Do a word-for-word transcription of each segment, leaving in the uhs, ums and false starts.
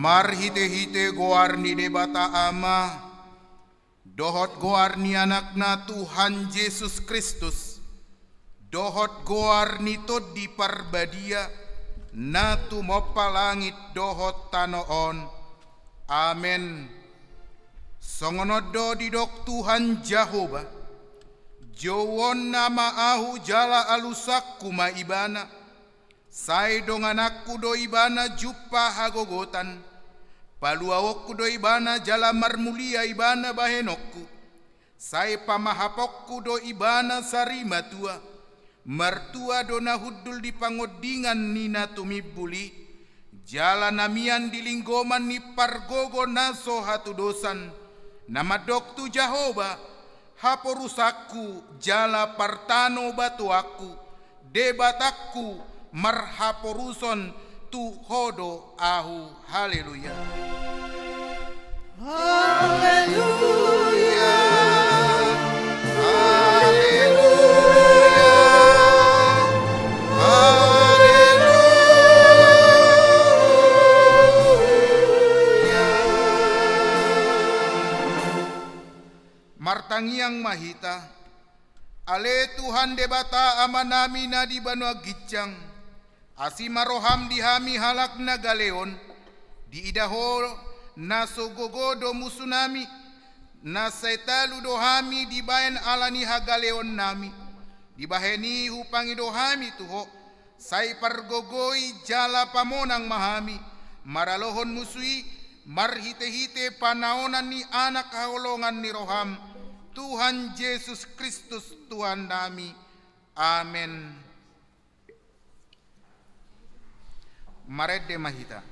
Marhite-hite goar ni Debata Ama, dohot goar ni Anakna Tuhan Jesus Kristus, dohot goar ni Tondi Parbadia, na tumompa langit dohot tano on. Amen. Songon on do didok Tuhan Jahowa: Jouonna ma Ahu jala alusangku ma Ibana. Sai dongananku do Ibana jumpa hagogotan. Paluaonku do Ibana jala marmulia Ibana bahenonku. Sai pamahaponku do Ibana sari matua. Martua do na hundul di pangondingan ni na tumimbul i, jala na mian di linggoman ni pargogo na so hatudosan, na mandok tu Jahowa: Haporusanku jala partanobatoanku, Debatangku, marhaporuson tu Ho do ahu. Haleluya. Haleluya. Haleluya. Haleluya. Martangiang ma hita. Ale Tuhan Debata Amanami na di banua ginjang, asi ma roham di hami halak na gale on, diida Ho na so gogo do musunami, na sai talu do hami dibahen ala ni hagaleonnami, dibahen i hupangido hami tu Ho, sai pargogoi jala pamonang ma hami, maralohon musu i, marhite-hite panaonan ni Anak haholongan ni roham, Tuhan Jesus Kristus Tuhannami. Amen. Marende ma hita.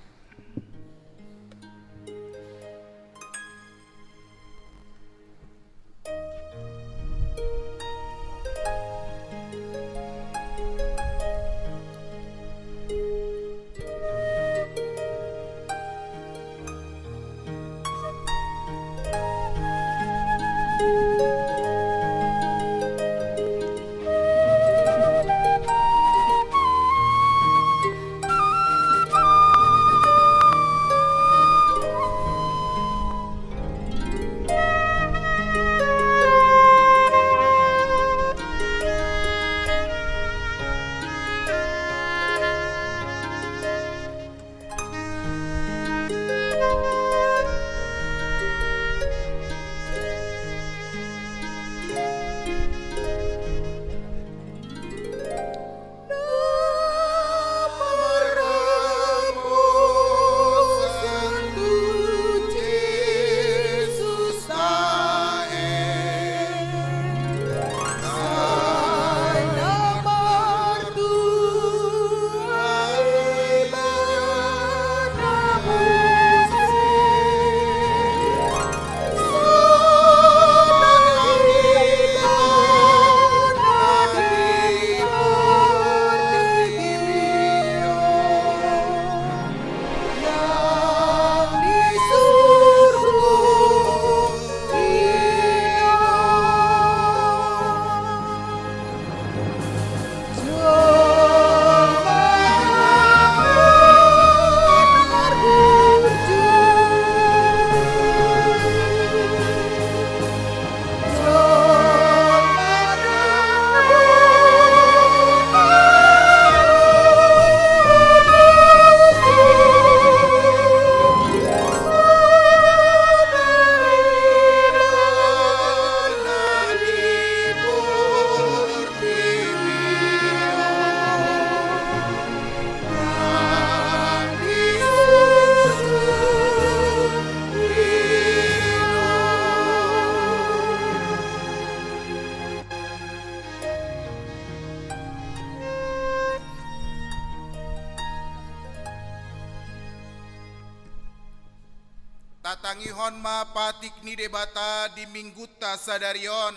Tatangihon ma patik ni Debata di Minggunta sadari on.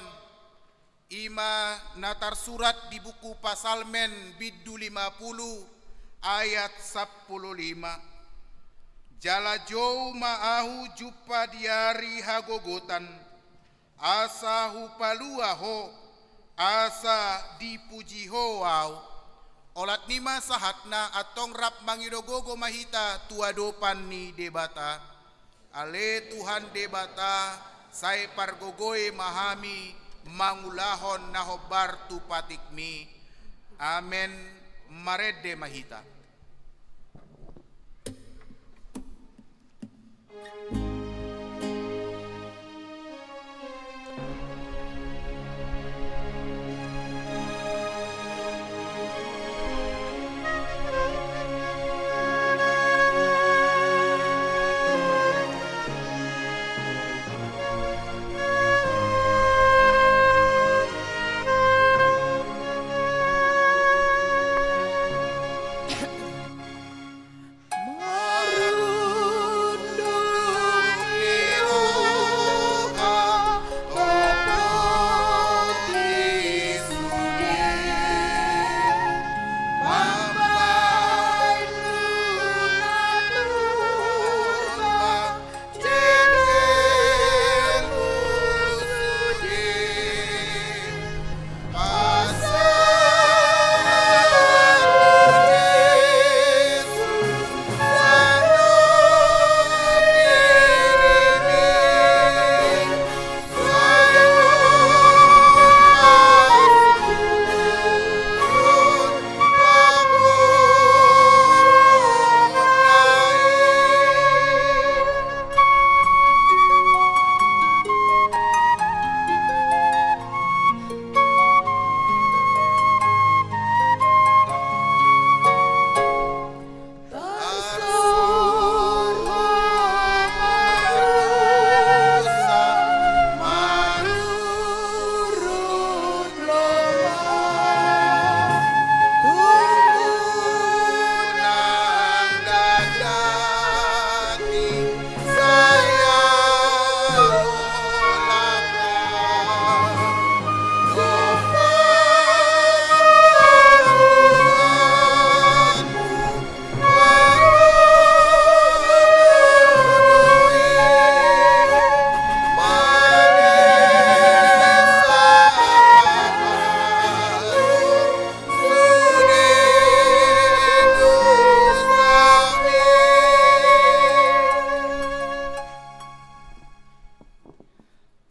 I ma na tarsurat di buku Pasalmen bindu lima pulu ayat sampulu lima. Jala jou ma ahu jumpa di ari hagogotan, asa hupalua ho, asa dipuji ho ahu. Olat ni ma sahatna, antong rap mangido gogo ma hita tu adopan ni Debata. Ale Tuhan Debata, sai pargogoi ma hami mangulahon na hombar tu patikmi. Amen. Marende ma hita.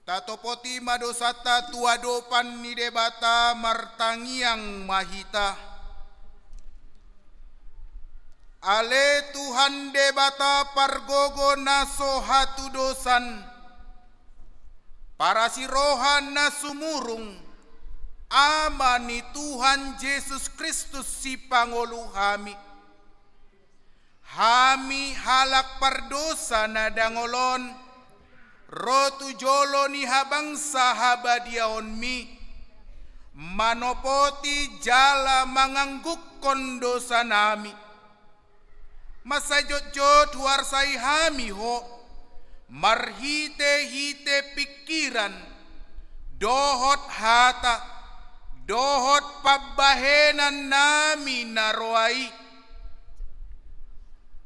Tatopoti ma dosanta tu adopan ni Debata, martangiang ma hita. Ale Tuhan Debata pargogo na so hatudosan, parasi roha na sumurung, Ama ni Tuhan Jesus Kristus sipangolu hami. Hami halak pardosa na dangol on, ro tu jolo ni habangsa habadiaonmi, manopoti jala manganggukkon dosanami. Mansai jotjot huarsai hami Ho, marhitehite pingkiran, dohot hata, dohot pambahenan nami na roa i.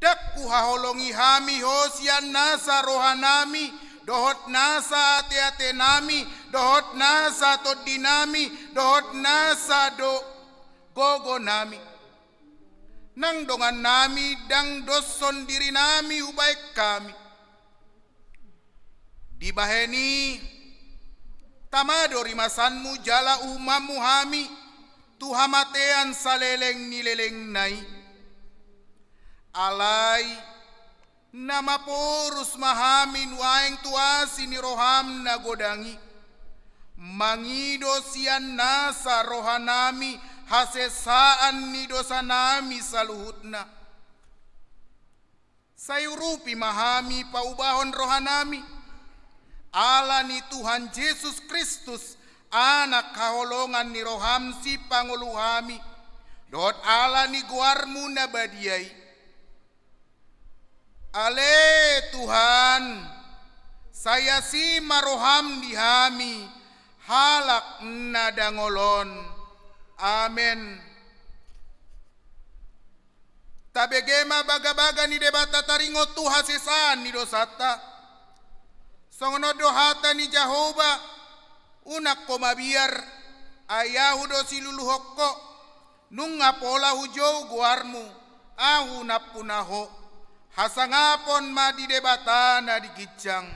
Ndang huhaholongi hami Ho sian nasa rohanami, dohot nasa ateatenami, dohot nasa tondinami, dohot nasa do gogonami. Nang dongannami ndang doshon dirinami hubahen hami. Dibahen i, tama do rimasanmu jala uhumanmu hami tu hamatean saleleng ni lelengna i. Alai, na maporus ma hami nuaeng tu asi ni roham na godang i. Mangido sian nasa rohanami hasesaan ni dosanami saluhutna. Sai urupi ma hami paubahon rohanami, ala ni Tuhan Jesus Kristus, Anak haholongan ni roham sipangolu hami, dohot ala ni goarmu na badia i. Ale Tuhan, sai asi ma roham di hami, halak na dangol on. Amen. Tabege ma bagabaga ni Debata taringot tu hasesaan ni dosanta. Songon on do hata ni Jahowa, unang ho mabiar, ai ahu do siluluhon ho, Nunga pola hujou goarmu, ahu nampuna ho. Hasangapon ma di Debata na di ginjang.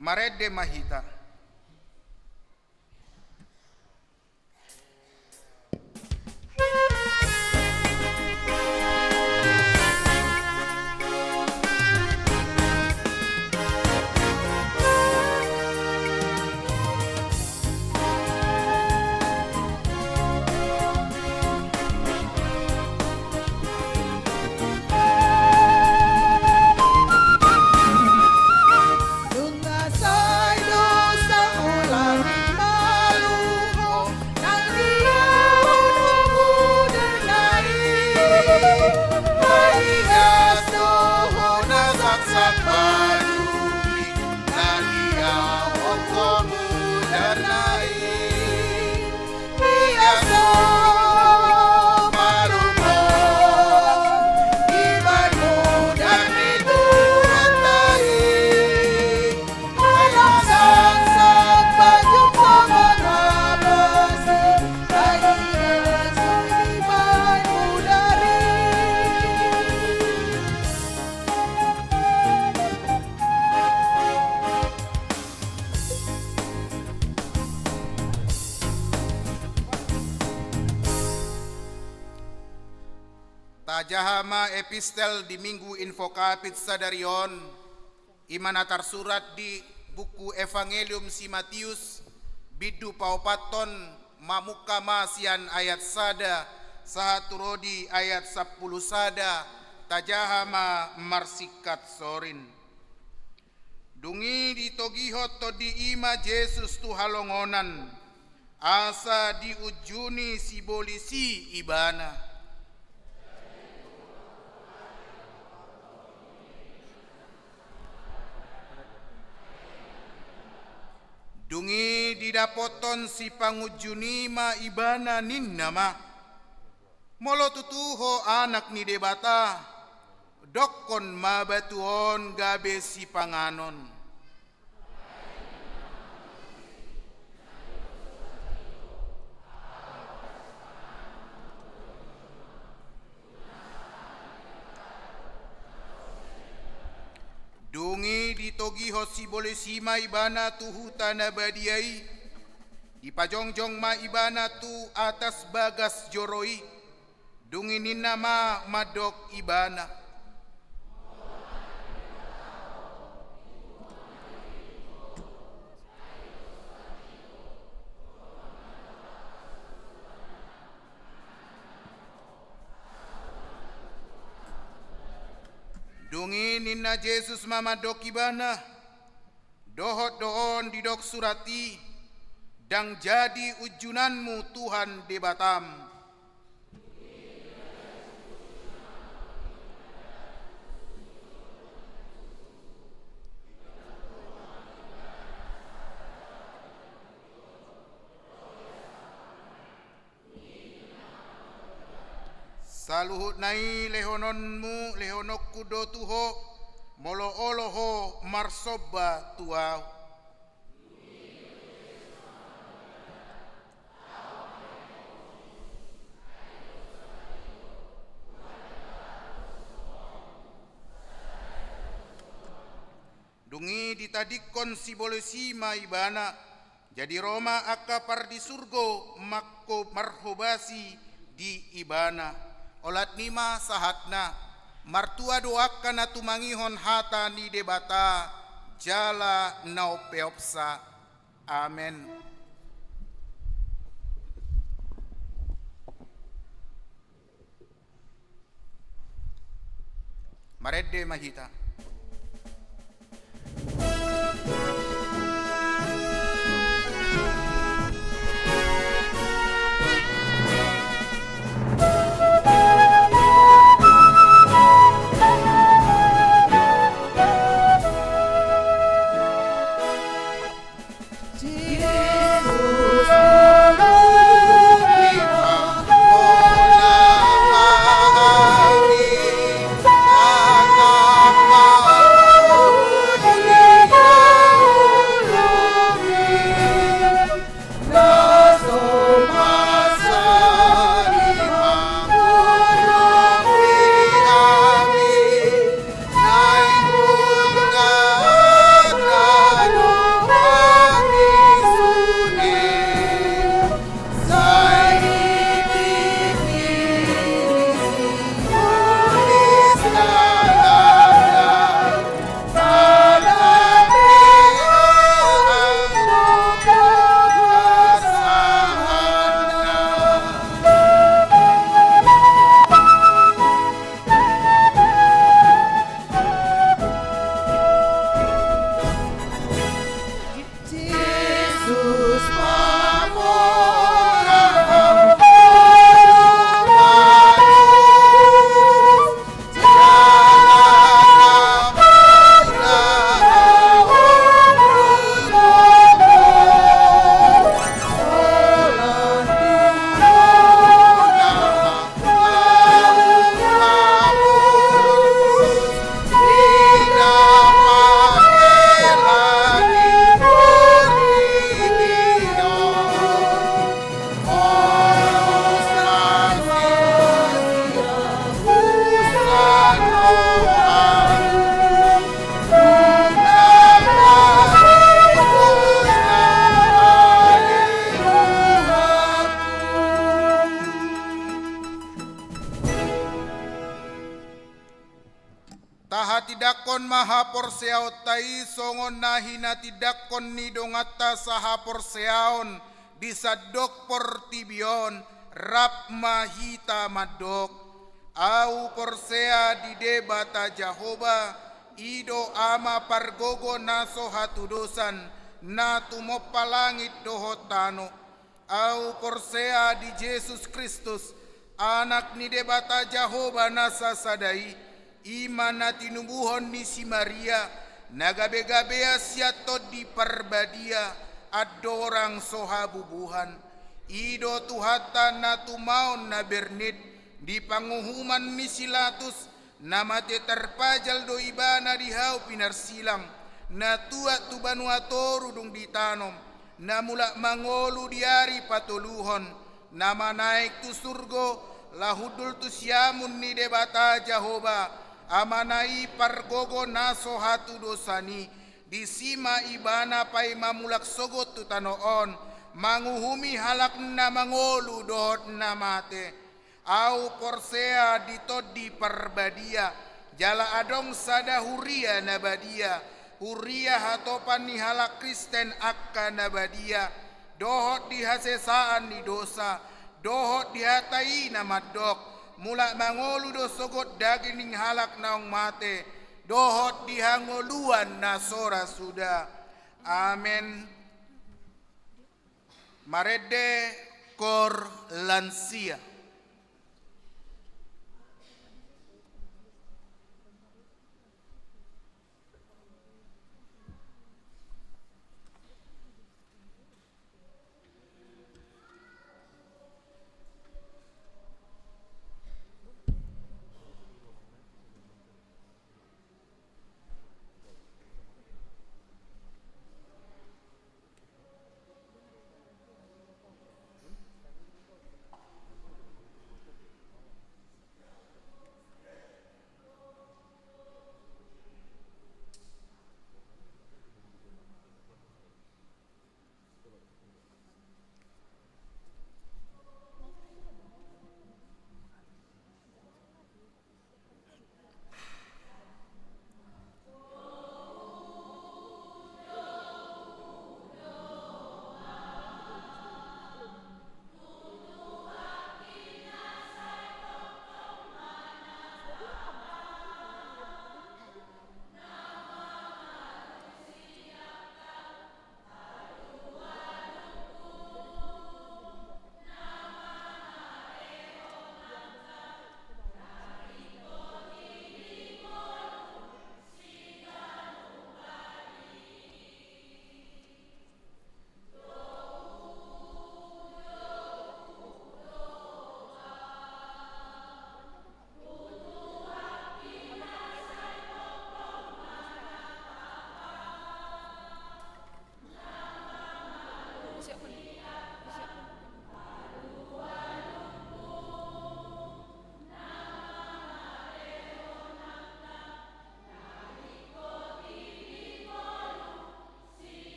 Marende ma hita. Tajaha ma epistel di Minggu Invocavit sadari on, i ma na tarsurat di buku Evangelium si Matius, bindu paopathon, mamungka ma sian ayat sada sahat tu ro di ayat sampulu sada, tajaha ma marsingkat sorin. Dung i ditogihon tondi i ma Jesus tu halongonan, asa diunjuni sibolis i ibana. Dung i didapothon sipangunjun i ma ibana, ninna ma: Molo tutu ho Anak ni Debata, dokkon ma batu on gabe sipanganon. Dung i ditogihon sibolis i ma ibana tu huta na badia i, dipajongjong ma ibana tu atas bagas joro i. Dung i ninna ma mandok ibana: Dung i ninna Jesus ma mandok ibana: Dohot do on didok surat i: Ndang jadi unjunanmu Tuhan Debatam. Saluhutna i lehononmu, lehononku do tu ho, molo olo ho marsomba tu ahu. Dung i ditadingkon sibolis i ma ibana, jadi ro ma angka pardisurgo mangko marhobasi di ibana. Olat ni ma sahatna. Martua do angka na tumangihon hata ni Debata jala na umpeopsa. Amen. Marende ma hita. Porseaonta i songon na hinatindangkon ni donganta sahaporseaon di sandok portibi on, rap ma hita mandok: Ahu porsea di Debata Jahowa, i do Ama pargogo na so hatudosan, na tumompa langit dohot tano. Ahu porsea di Jesus Kristus, Anak ni Debata Jahowa na sasada i, i ma na tinubuhon ni si Maria, na gabegabean sian Tondi Parbadia, andorang so habubuhan. I do Tuhanta na tumaon na bernit, di panguhuman ni si Pilatus, na mate tarpajal do Ibana di hau pinarsilang, na tuat tu banua toru dung ditanom, na mulak mangolu di ari patoluhon, na manaek tu surgo, laho hundul tu siamun ni Debata Jahowa, Amana i pargogo na so hatudosan i, disi ma Ibana paima mulak sogot tu tano on, manguhumi halak na mangolu dohot na mate. Ahu porsea di Tondi Parbadia, jala adong sada huria na badia, huria hatopan ni halak Kristen angka na badia, dohot di hasesaan ni dosa, dohot di hata i na mandok: Mulak mangolu do sogot daging ni halak naung mate, dohot di hangoluan na so ra suda. Amen. Marende koor lansia.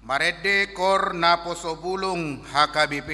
Marende Kor Naposobulung H K B P.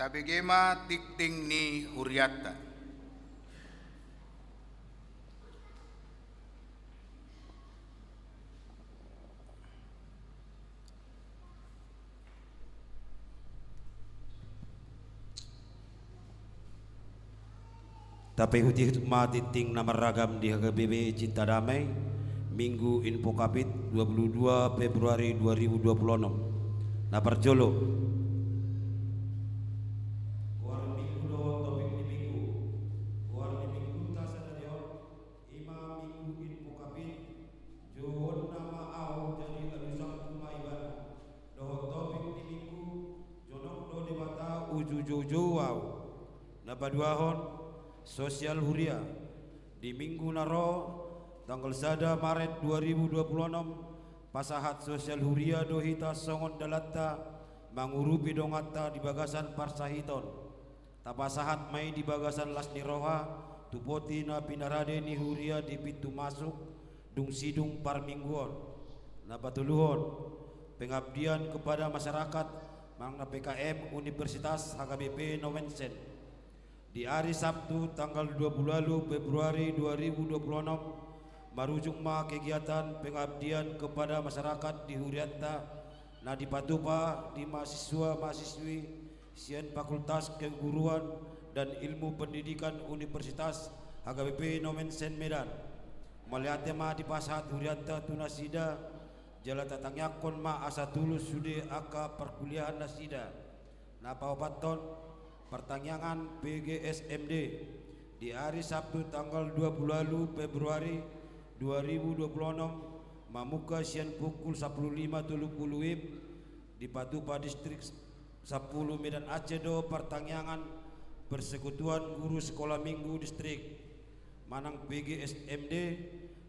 Tabege ma tingting ni hurianta. Tapaihutihut ma tingting na marragam di H K B P Cinta Damai, Minggu Invokavit, dua puluh dua Februari dua ribu dua puluh enam. Na parjolo, goar minggu dohot topik ni minggu. Goar ni minggunta sadari on, i ma Minggu Invokavit, jouonna ma ahu jadi alusangku ma ibana. Dohot topik ni minggu, jonok do Debata uju joujou ahu. Na paduahon, sosial huria. Di minggu na ro, Tanggal sada Maret dua ribu dua puluh enam, pasahat sosial huria do hita songon dalanta mangurupi donganta di bagasan parsahiton. Tapasahat ma i di bagasan las ni roha tu poti na pinarade ni huria di pintu masuk dung sidung parmingguon. Na patoluhon, pengabdian kepada masyarakat manang na P K M Universitas H K B P Nommensen. Di ari Sabtu tanggal dua puluh ualu Februari dua ribu dua puluh enam, marujung ma kegiatan pengabdian kepada masyarakat di hurianta na dipatupa di mahasiswa-mahasiswi sian Fakultas Keguruan dan Ilmu Pendidikan Universitas H K B P Nommensen Medan. Mauliate ma dipasahat hurianta tu nasida, jala tatangiangkon ma asa tulus sude angka parkuliahan nasida. Na paopathon, partangiangan P G S M D. Di ari Sabtu tanggal dua puluh ualu Februari dua ribu dua puluh enam, mamungka sian pukul sampulu lima tolu pulu W I B, dipatupa Distrik sampulu Medan Aceh do partangiangan Persekutuan Guru Sekolah Minggu Distrik manang P G S M D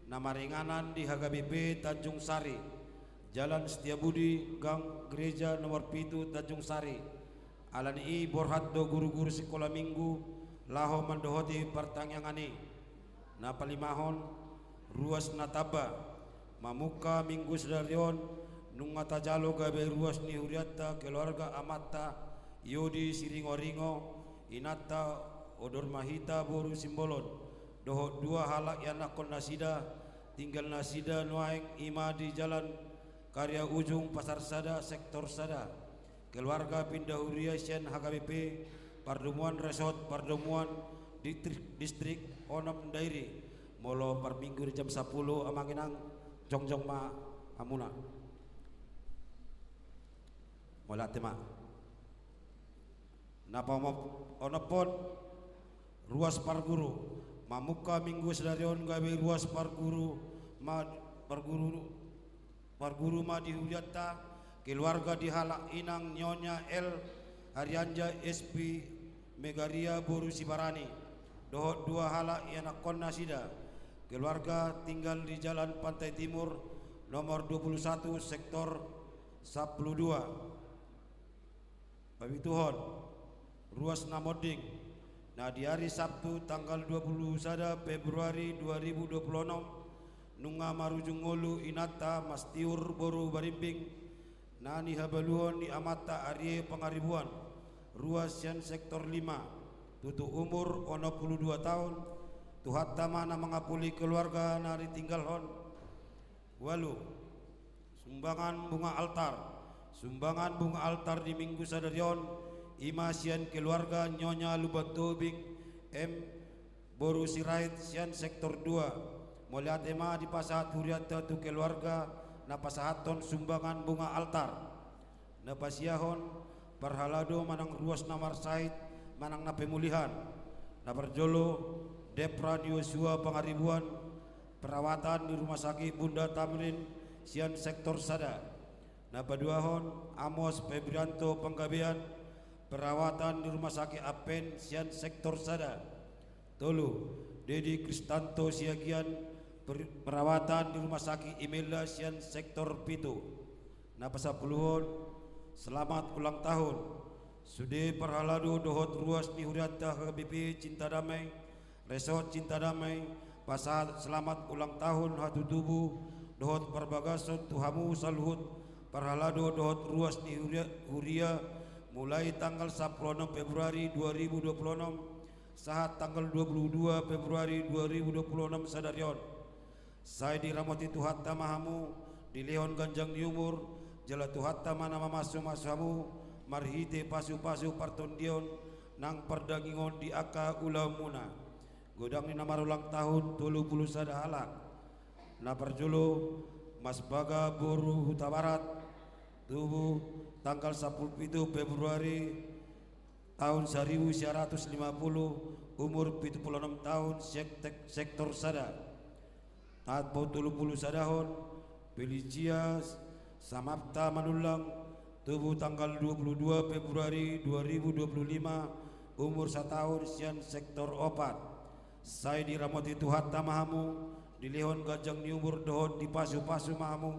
na maringanan di H K B P Tanjung Sari, Jalan Setiabudi, Gang Gereja nomor pitu, Tanjung Sari. Alani i borhat do guru-guru sikola minggu laho mandohoti partangiangan i. Na palimahon, ruas na tamba. Mamungka minggu sadari on, nunga tajalo gabe ruas ni hurianta keluarga amanta Yodi Siringoringo, inanta Odor Mahita boru Simbolon, dohot dua halak ianakkon nasida, tinggal nasida nuaeng i ma di Jalan Karya Ujung Pasar Sada, Sektor Sada. Keluarga pinda huria sian H K B P, Pardomuan Resort, Pardomuan Distrik, Distrik Onom Dairi. Molo parminggu di jam sampulu, amang inang, jongjong ma hamuna. Mauliate ma. Na paonomhon, ruas parguru. Mamungka minggu sadari on gabe ruas parguru ma, parguru, parguru ma di hurianta, keluarga di halak inang Nyonya L Harianja S P Megaria boru Sibarani, dohot dua halak ianakkon nasida, keluarga tinggal di Jalan Pantai Timur nomor dua puluh satu, Sektor sampulu dua. Papituhon, ruas na monding. Na di ari Sabtu tanggal dua puluh sada Februari dua ribu dua puluh onom, nunga marujung ngolu inanta Mastiur boru Barimbing, na nihabaluhon ni amanta Arie Pangaribuan, ruas sian Sektor lima, tutu umur onom pulu dua taon. Tuhanta ma na mangapuli keluarga na ditinggalhon. Ualu, sumbangan bunga altar. Sumbangan bunga altar di minggu sadari on, i ma sian keluarga Nyonya Lumban Tobing M boru Sirait sian Sektor dua. Mauliate ma dipasahat hurianta tu keluarga na pasahathon sumbangan bunga altar. Na pasiahon, parhalado manang ruas na marsahit manang na pemulihan. Na parjolo, Depra ni Yosua Pangaribuan, perawatan di Rumah Sakit Bunda Tamrin sian Sektor Sada. Na paduahon, Amos Febrianto Panggabean, perawatan di Rumah Sakit Advent sian Sektor Sada. Tolu, Dedi Kristanto Siagian, per-, perawatan di Rumah Sakit Imelda sian Sektor pitu. Na pasampuluhon, selamat ulang tahun. Sude parhalado dohot ruas ni hurianta H K B P Cinta Damai, Resort Cinta Damai, pasahat selamat ulang tahun hatutubu dohot parbagason tu hamu saluhut parhalado dohot ruas ni huria, huria, mulai tanggal sampulu onom Februari dua ribu dua puluh onom, sahat tanggal dua puluh dua Februari dua ribu dua puluh onom sadari on. Sai diramoti Tuhanta ma hamu, dilehon ganjang ni umur, jala Tuhanta ma na mamasu-masu hamu marhite pasu-pasu partondion nang pardagingon di angka ulaonmuna. Godang ni na marulang tahun tolu pulu sada halak. Na parjolo, Mas Baga boru Hutabarat, tubu tanggal sampulu pitu Februari taon saribu sia ratus lima pulu, umur pitu pulu onom taon, sektek-, Sektor Sada. Taat po tolu pulu sadahon, Felicia Samapta Manullang, tubu tanggal dua pulu dua Februari dua ribu dua pulu lima, umur sataon, sian Sektor Opat. Sai diramoti Tuhanta ma hamu, dilehon ganjang ni umur dohot dipasupasu ma hamu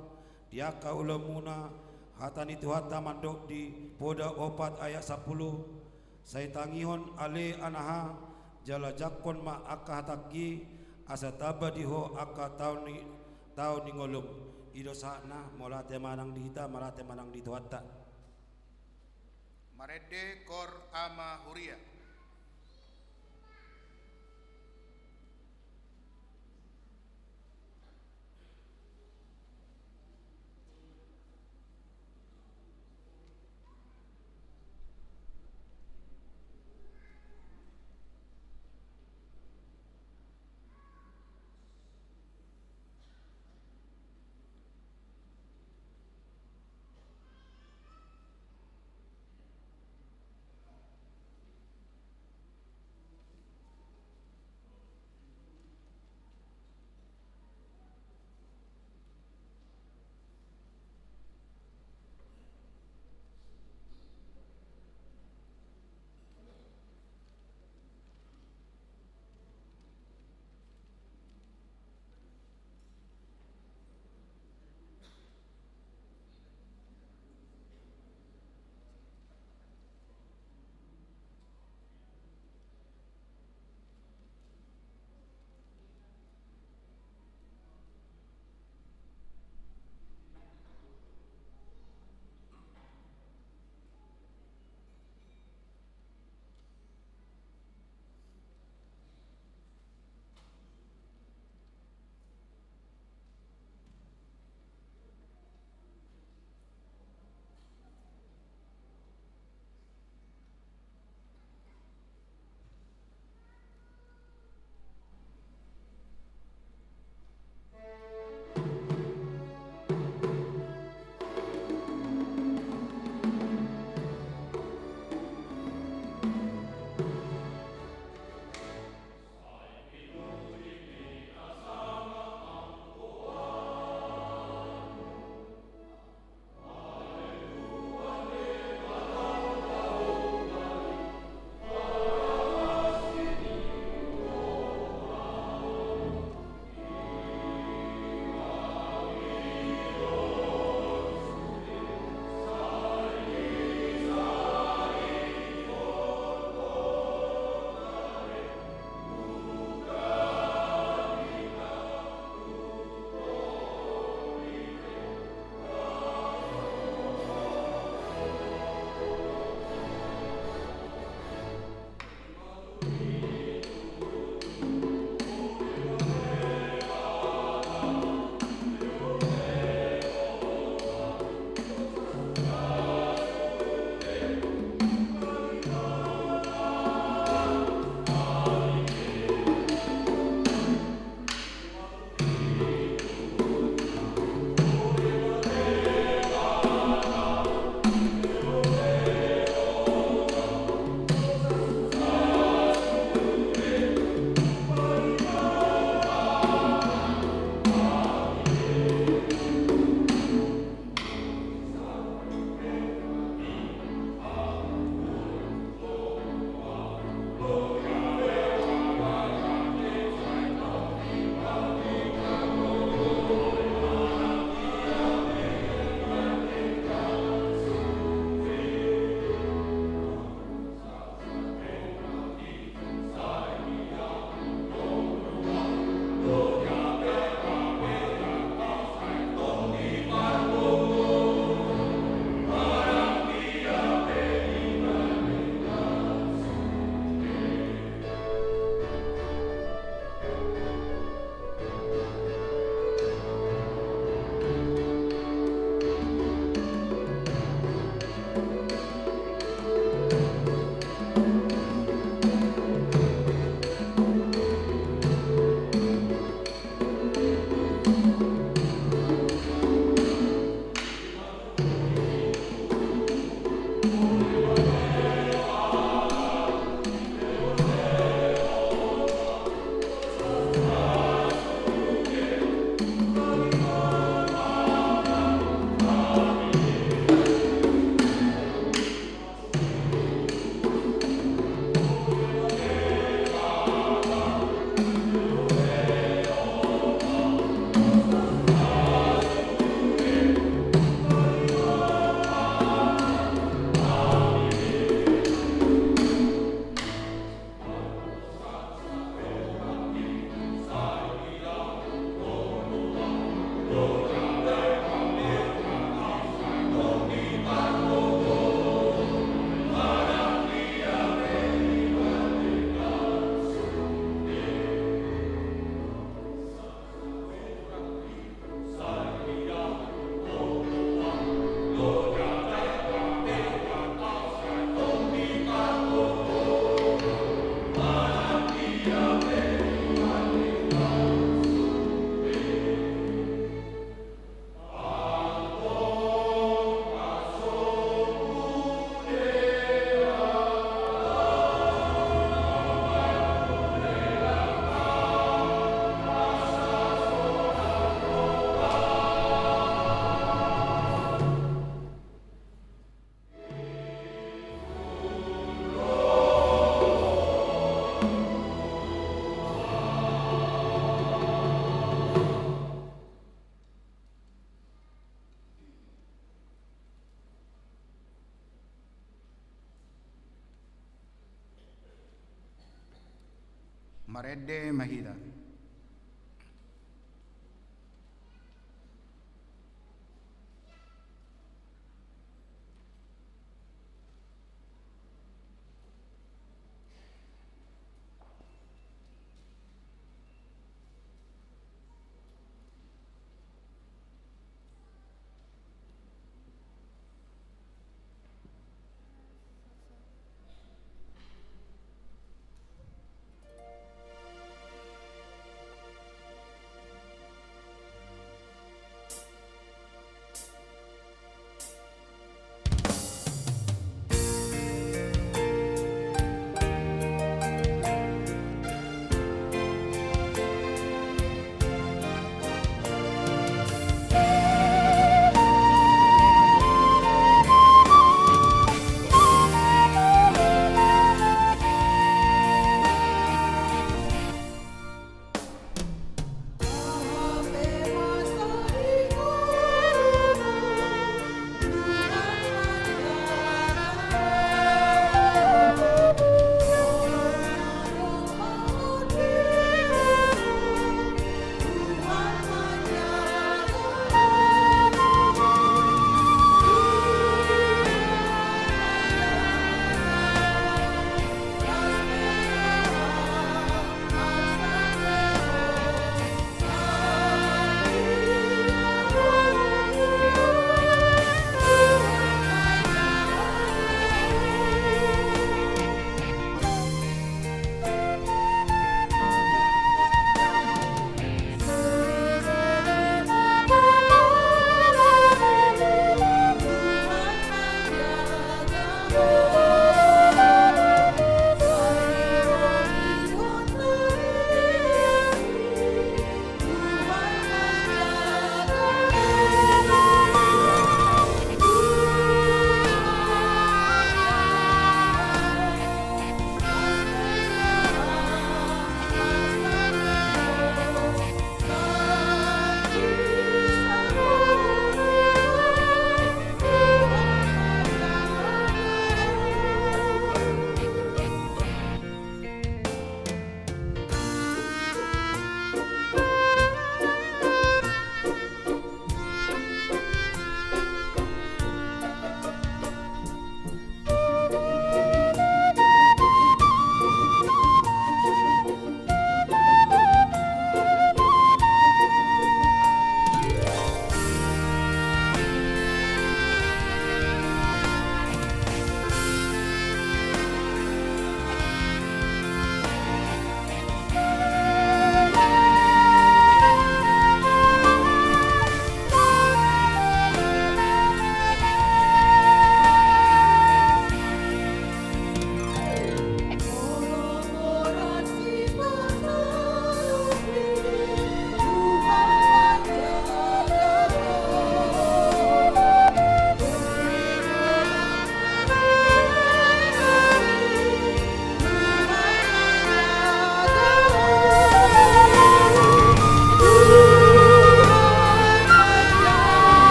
di angka ulaonmuna. Hata ni Tuhanta mandok di Poda opat ayat sampulu: Sai tangihon ale anaha, jala jangkon ma angka hatangki, asa tamba di ho angka taon ni, taon ni ngolum. I do sahatna, mauliate ma nang di hita, mauliate ma nang di Tuhanta. Marende koor ama huria. Marende ma hita.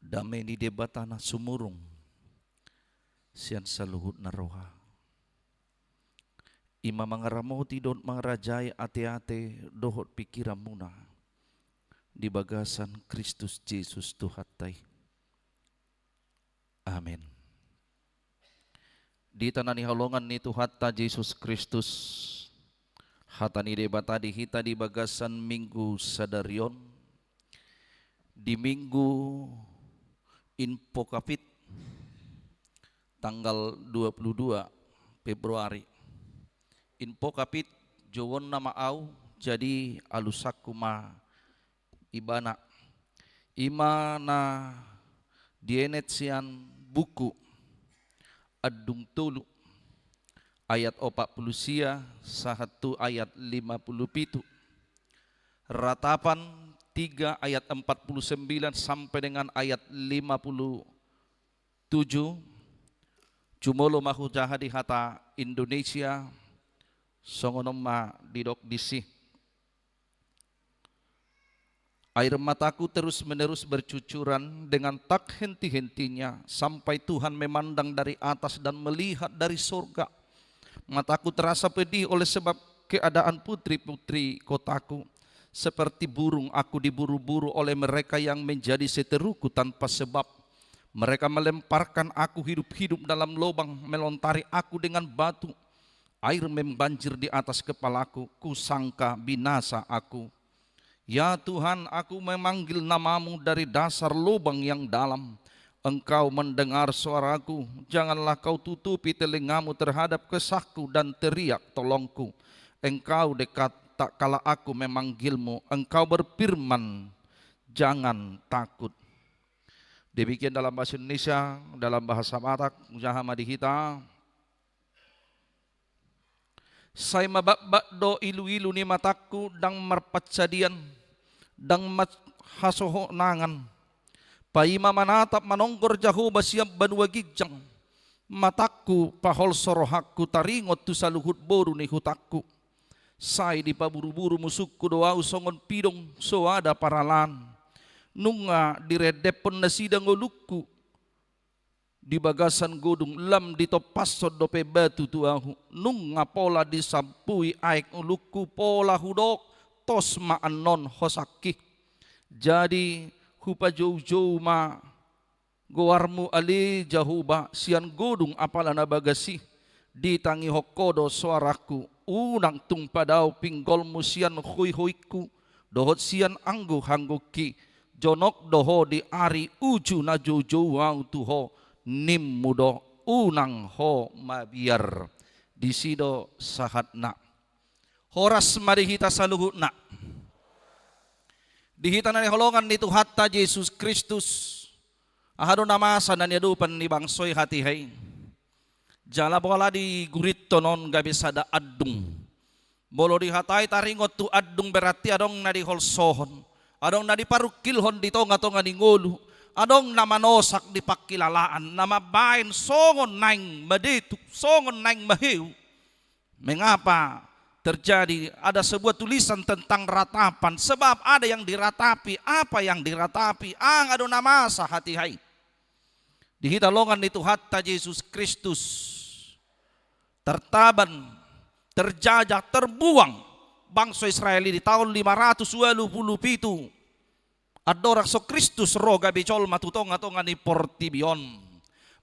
Dame ni Debata na sumurung sian saluhut na roha, i ma mangaramoti dohot mangarajai ateate dohot pingkiranmuna di bagasan Kristus Jesus Tuhanta i. Amen. Di hita na hinaholongan ni Tuhanta Jesus Kristus, hata ni Debata di hita di bagasan Minggu sadari on, di Minggu Invocavit, tanggal dua puluh dua Februari. Invocavit, jouonna ma au, jadi alusanku ma ibana. I ma na dienet sian buku Andung tolu, ayat opat puluh sia sahat tu ayat lima puluh pitu. Ratapan tiga ayat empat puluh sembilan sampai dengan ayat lima puluh tujuh. Jumolo ma hujaha di hata Indonesia, songon on ma didok disi. Air mataku terus-menerus bercucuran dengan tak henti-hentinya, sampai Tuhan memandang dari atas dan melihat dari surga. Mataku terasa pedih oleh sebab keadaan putri-putri kotaku. Seperti burung aku diburu-buru oleh mereka yang menjadi seteruku tanpa sebab. Mereka melemparkan aku hidup-hidup dalam lobang, melontari aku dengan batu. Air membanjir di atas kepalaku, kusangka binasa aku. Ya Tuhan, aku memanggil nama-Mu dari dasar lubang yang dalam. Engkau mendengar suaraku, janganlah Kau tutupi telinga-Mu terhadap kesahku dan teriak tolongku. Engkau dekat, tak kala aku memanggil-Mu, Engkau berfirman, jangan takut. Demikian dalam bahasa Indonesia, dalam bahasa Batak, hujaha ma di hita. Sai mabatbat do iluilu ni matangku, ndang marpansadian, ndang marhasohotangan. Paima manatap manonggor Jahowa sian banua ginjang, matangku paholso rohangku taringot tu saluhut boru ni hutangku. Sai dipaburu-buru musungku do ahu songon pidong, so ada paralanan. Nunga direndephon nasida ngolungku di bagasan godung, lam ditompashon dope batu tu ahu. Nunga pola disampui aek ngolungku, pola hudok, tos ma annon hosangki. Jadi hupajoujou ma goar-Mu ale Jahowa sian godung apala na bagas i. Ditangihon Ho do soarangku, unang tung padao pinggol-Mu sian hoihoingku dohot sian angguanggungki. Jonok do Ho di ari uju na joujou ahu tu Ho, ninmu do, unang Ho mabiar. Disi do sahatna. Horas ma di hita saluhutna. Di hita na hinaholongan ni Tuhanta Jesus Kristus, aha do na masa na niadopan ni bangso i hatiha i? Jala pola digurithon on gabe sada andung. Molo dihatai taringot tu andung, berarti adong na diholsohon, adong na diparungkilhon di tongatonga ni ngolu, adong na manosak di pangkilalaan, na mambaen songon naeng madetuk, songon naeng maheu. Mengapa terjadi ada sebuah tulisan tentang ratapan? Sebab ada yang diratapi. Apa yang diratapi? Aha do na masa hatiha i? Di hita longan ni Tuhanta Jesus Kristus, tertaban, terjajah, terbuang bangso Israel i di taon lima ratus ualu pulu pitu. Andorang so Kristus ro gabe jolma tu tongatonga ni portibi on.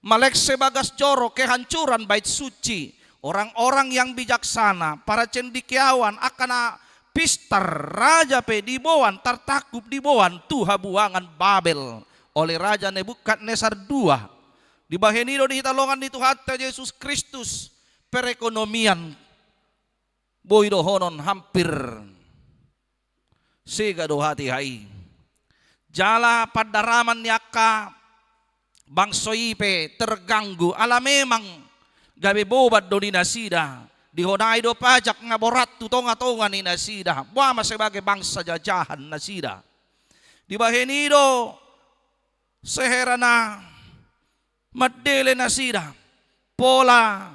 Malengse bagas joro, kehancuran bait suci. Orang-orang yang bijaksana, para cendekiawan, angka na pistar, raja pe diboan, tartangkup diboan tu habuangan Babel oleh Raja Nebukadnesar dua. Dibahen i do di hita longan ni Tuhanta Jesus Kristus, perekonomian boi dohonon hampir sega do hatiha i. Jala pandaraman ni angka bangso i pe terganggu, ala memang gabe boban do di nasida. Dihonai do pajak na borat tu tongatonga ni nasida. Boha ma sebagai bangsa jajahan nasida. Dibahen i do sehera na mandele nasida, pola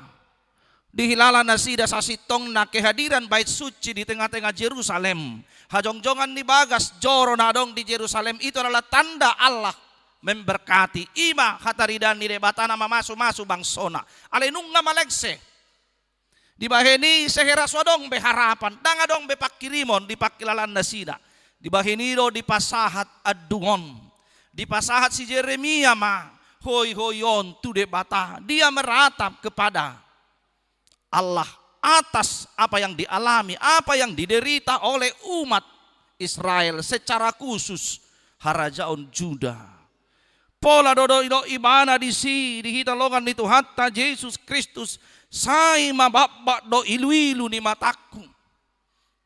dihilala nasida sasintongna kehadiran bait suci di tengatenga Jerusalem. Hajongjongan ni bagas joro na adong di Jerusalem itu adalah tanda Allah memberkati. I ma hataridaan ni Debata na mamasumasu bangsona. Alai nunga malengse. Dibahen i sehera so adong be harapan, ndang adong be pangkirimon di pangkilalaan nasida. Dibahen i do dipasahat andung on. Dipasahat si Jeremia ma hoihoi on tu Debata. Dia meratap kepada Allah atas apa yang dialami, apa yang diderita oleh umat Israel, secara khusus harajaon Juda. Pola do, do, do ibana disi, di hita longan ni Tuhanta Jesus Kristus, sai mabakbak do iluilu ni matangku.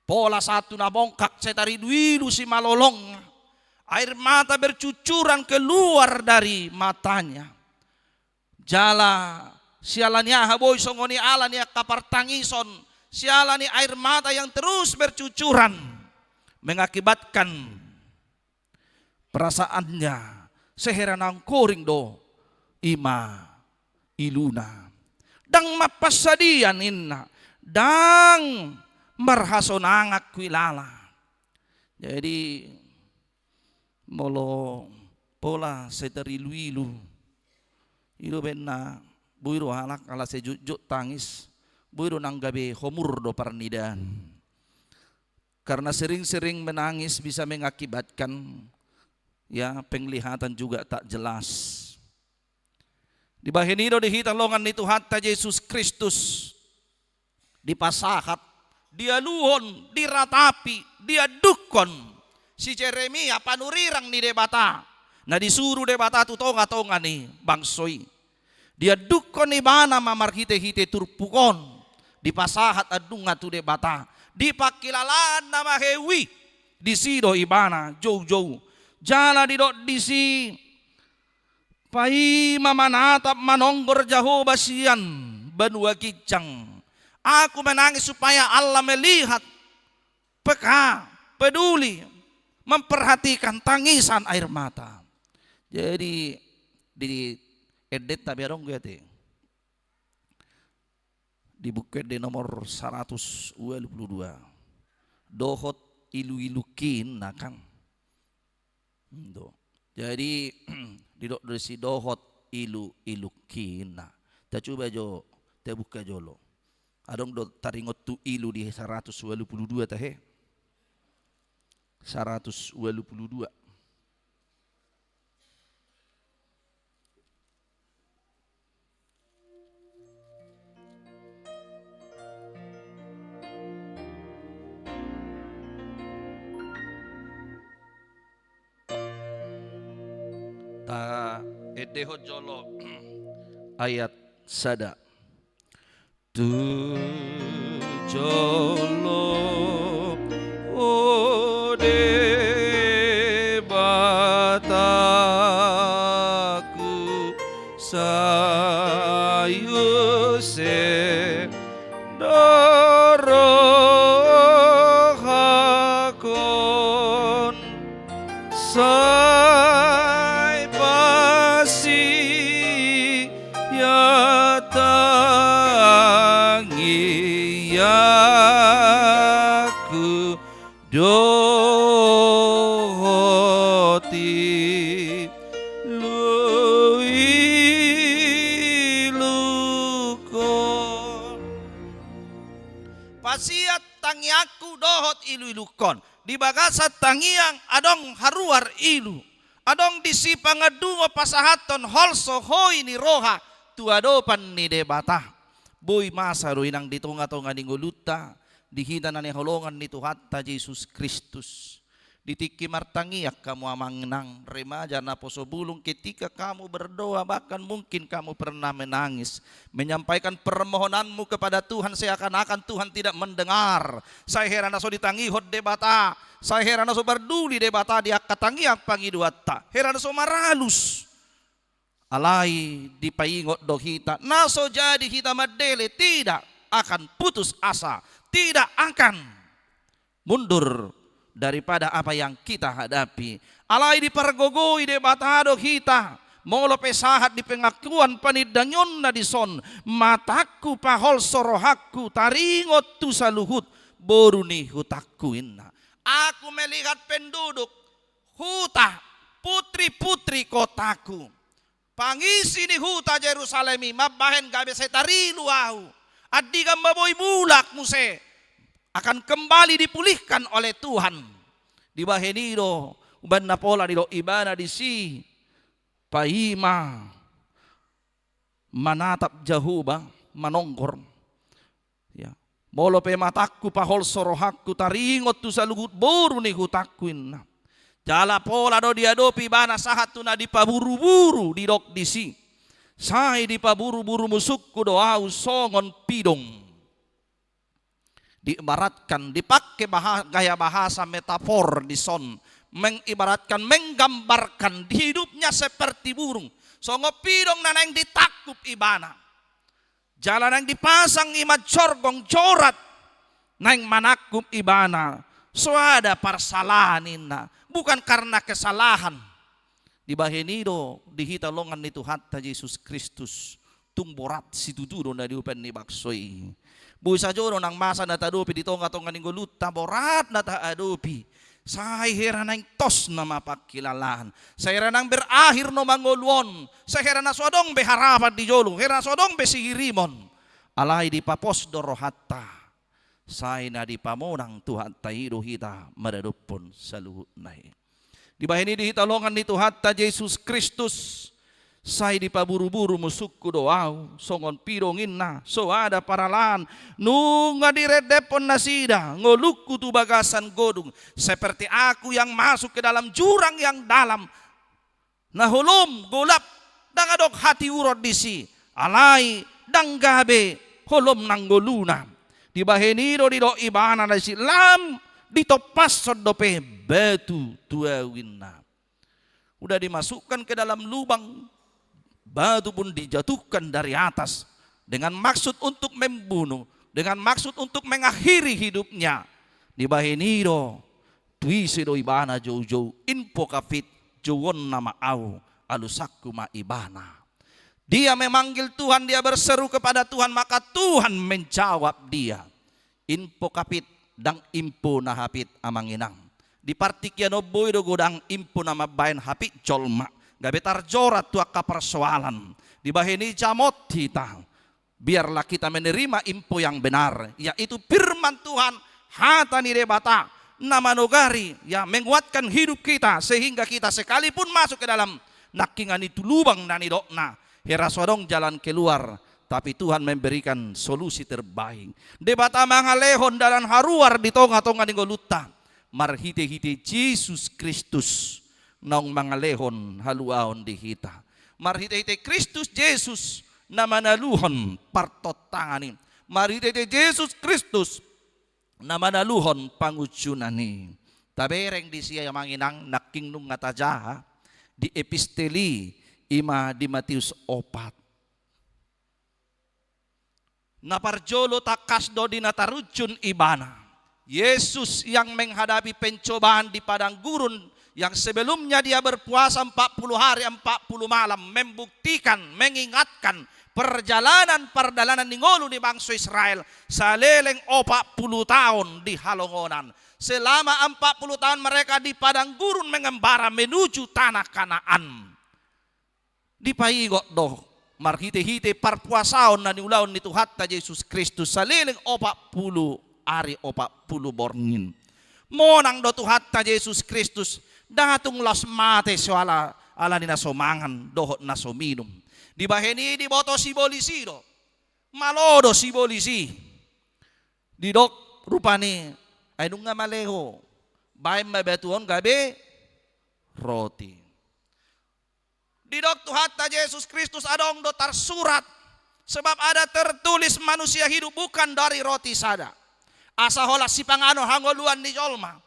Pola sahat tu na bongkak sai tariluilu simalolong. Air mata bercucuran keluar dari matanya. Jala siala ni aha boi songon i, ala ni angka partangison, siala ni air mata yang terus bercucuran, mengakibatkan perasaannya sehera naung koring do i ma iluna. Ndang mampasadia ninna, ndang marhasonangan huilala. Jadi molo pola sai tariluilu, i do baenna, boi do halak ala sai jotjot tangis, boi do nang gabe homur do parnidaan. Karena sering-sering menangis bisa mengakibatkan, ya, penglihatan juga tak jelas. Dibahen i do di hita longan ni Tuhanta Jesus Kristus, dipasahat, dialuhon, diratapi, diandungkon si Jeremia panurirang ni Debata, na disuru Debata tu tongatonga ni bangso i. Diandungkon ibana ma marhitehite turpuk on, dipasahat andungna tu Debata, di pangkilalaanna maheu i, disi do ibana joujou. Jala didok disi, paima manatap manonggor Jahowa sian banua ginjang. Aku menangis supaya Allah melihat, peka, peduli, memperhatikan tangisan air mata. Jadi di endenta be adong, ate, di Buku Ende nomor saratus ualu pulu dua. Dohot iluilungki ninna kan. Ento. Jadi didok do disi dohot iluilungki ninna. Tacuba jo, tabuka jolo. Adong do taringot tu ilu di saratus ualu pulu dua tahe? Saratus ualu pulu dua. Taendehon jolo ayat sada. Tu jolo, o Debataku, sai use do rohakon, sai pasia tangiangku dohot iluilungkon. Pasia tangiangku dohot iluilungkon. Di bagasan tangiang adong haruar ilu. Adong disi pangandungon pasahathon holso hoi ni roha tu adopan ni Debata. Boi masa do i nang di tongatonga ni ngolunta, di hita na hinaholongan ni Tuhanta Jesus Kristus. Di tingki martangiang hamu amang inang, remaja, naposobulung, ketika kamu berdoa, bahkan mungkin kamu pernah menangis, menyampaikan permohonanmu kepada Tuhan, seakan-akan Tuhan tidak mendengar. Sai hera na so ditangihon Debata, sai hera na so parduli Debata di angka tangiang pangidoanta, hera na so maralus. Alai dipaingot do hita, na so jadi hita mandele tidak akan putus asa, tidak akan mundur daripada apa yang kita hadapi. Alai dipargogoi Debata do hita, molo pe sahat di pengakuan panindangionna dison, matangku paholso rohangku taringot tu saluhut boru ni hutangku, ninna. Aku melihat penduduk huta putri-putri kotangku, pangisi ni huta Jerusalem i, mambahen gabe sai tarilu ahu. Andigan ma boi mulak muse, akan kembali dipulihkan oleh Tuhan. Dibahen i do, umbahen na pola didok ibana disi, paima manatap Jahowa, manonggor. Ya. Molo pe matangku paholso rohangku taringot tu saluhut boru ni hutangku, inna. Jala pola do diadopi ibana sahat tu na dipaburu-buru, didok disi. Sai dipaburu-buru musungku do ahu songon pidong. Diibaratkan, dipake baha-, gaya bahasa metafor dison, mengibaratkan, menggambarkan di hidupnya seperti burung, songon pidong na naeng ditangkup ibana. Jala naeng dipasang i ma jorgong jorat, naeng manangkup ibana. So ada parsalahan, inna, bukan karena kesalahan. Dibahen i do di hita longan ni Tuhanta Jesus Kristus, tung borat situtu do na diupen ni bangso i. Boi sajo do nang masa na taadopi di tonga-tonga ni ngolunta, borat na taadopi. Sai hera naeng tos nama pangkilalaan. Sai hera naeng berakhir nama ngolu on. Sai hera na so adong be harapan di jolo. Hera na so adong be sihirimon. Alai dipapos do rohanta. Sai na dipamonang Tuhanta i do hita maradophon saluhutna i. Dibahen i di hita longan ni Tuhanta Jesus Kristus, sai dipaburu-buru musungku do ahu, songon pidong, inna, so ada parsalahan, nunga direndephon nasida ngolungku tu bagasan godung, seperti aku yang masuk ke dalam jurang yang dalam, na holom, golap, ndang adong hatiuron disi, alai ndang gabe holom nang ngoluna. Dibahen i do didok ibana disi, lam ditompashon dope batu tu ahu, inna. Udah dimasukkan ke dalam lubang, batu pun dijatuhkan dari atas dengan maksud untuk membunuh, dengan maksud untuk mengakhiri hidupnya. Dibahen i do, tu ise do ibana joujou, in vocavit, jouonna ma ahu, alusangku ma ibana. Dia memanggil Tuhan, dia berseru kepada Tuhan, maka Tuhan menjawab dia. In vocavit, ndang impo na hapit, amang inang. Di partingkian on boi do godang impo na mambahen hapit jolma, gabe tarjorat tu angka parsoalan. Dibahen i jamot hita. Biarlah kita menerima info yang benar, yaitu firman Tuhan, hata ni Debata, na manogari, ya, menguatkan hidup kita, sehingga kita sekalipun masuk ke dalam nangkingan i tu lubang na nidokna, hera so adong jalan keluar, tapi Tuhan memberikan solusi terbaik. Debata mangalehon dalan haruar di tonga-tonga ni ngolunta marhite-hite Jesus Kristus, naung mangalehon haluaon di hita. Marhite-hite Kristus Jesus na manaluhon partontangan i. Marhite-hite Jesus Kristus na manaluhon pangunjunan i. Tabereng disi, amang inang, nangkin nunga tajaha di epistel i, ima di Matius opat. Na parjolo tangkas do di na tarunjun ibana. Yesus yang menghadapi pencobaan di padang gurun, yang sebelumnya dia berpuasa empat puluh hari, empat puluh malam, membuktikan, mengingatkan perjalanan pardalanan ni ngolu ni bangso Israel saleleng opat puluh taon di halongonan. Selama empat puluh tahun mereka di padang gurun mengembara menuju tanah Kanaan. Dipaigot do marhite-hite parpuasaon na niulahon ni Tuhanta Jesus Kristus saleleng opat puluh ari opat puluh borngin. Monang do Tuhanta Jesus Kristus, ndang tung laos mate so ala, ala ni na so mangan dohot na so minum. Dibahen i diboto sibolis i do. Malo do sibolis i. Didok rupani, ai nunga male ho, baen ma batu on gabe roti. Didok Tuhanta Jesus Kristus, adong do tarsurat, sebab ada tertulis, manusia hidup bukan dari roti saja. Asa holan sipanganon hangoluan ni jolma.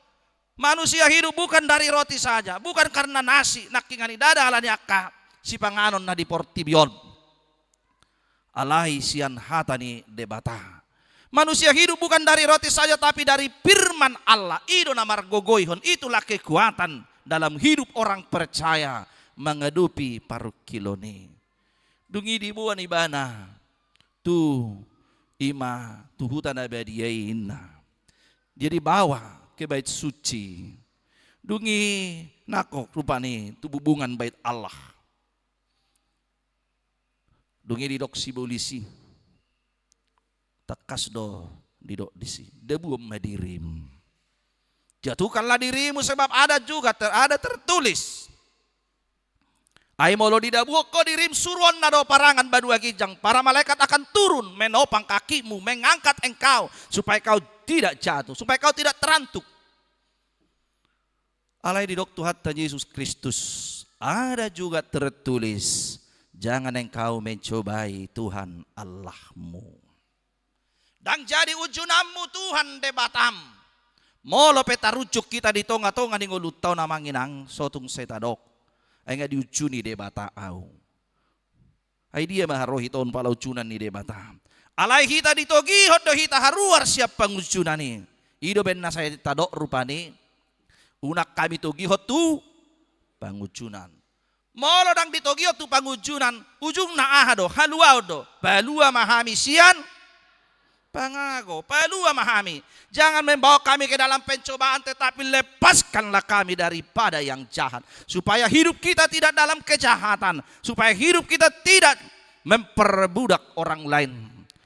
Manusia hidup bukan dari roti saja, bukan karena nasi, nangkingan i ndada ala ni angka sipanganon na di portibi on. Alai sian hata ni Debata. Manusia hidup bukan dari roti saja, tapi dari firman Allah. I do na margogoihon, itulah kekuatan dalam hidup orang percaya menghadapi parungkilon i. Dung i diboan ibana tu, ima tu huta na badia i, inna. Dia dibawa ke bait suci. Dung i nangkok rupani tu bubungan Bait Allah. Dung i didok sibolis i, tangkas do didok disi, dabuhon ma dirim. Jatuhkanlah dirimu sebab ada juga ter-, ada tertulis. Ai molo didabuhon ho dirim, suruonna do parangan banua ginjang, para malaikat akan turun menopang kakimu, mengangkat engkau, supaya kau tidak jatuh, supaya kau tidak terantuk. Alai didok Tuhanta Jesus Kristus, ada juga tertulis, jangan engkau mencobai Tuhan Allahmu. Ndang jadi unjunanmu Tuhan Debatam. Molo pe tarunjun hita di tonga-tonga ni ngolunta on, amang inang, so tung sai tadok, ai nga diunjuni Debata ahu. Ai dia ma harohit on pala unjunan ni Debata? Alai hita ditogihon do hita haruar sian pangunjunan i. I do umbahen na sai tadok rupani, unang hami togihon tu pangunjunan. Molo ndang ditogihon tu pangunjunan, ujungna aha do? Haluaon do. Palua ma hami sian pangago, palua ma hami. Jangan membawa kami ke dalam pencobaan, tetapi lepaskanlah kami daripada yang jahat. Supaya hidup kita tidak dalam kejahatan, supaya hidup kita tidak memperbudak orang lain,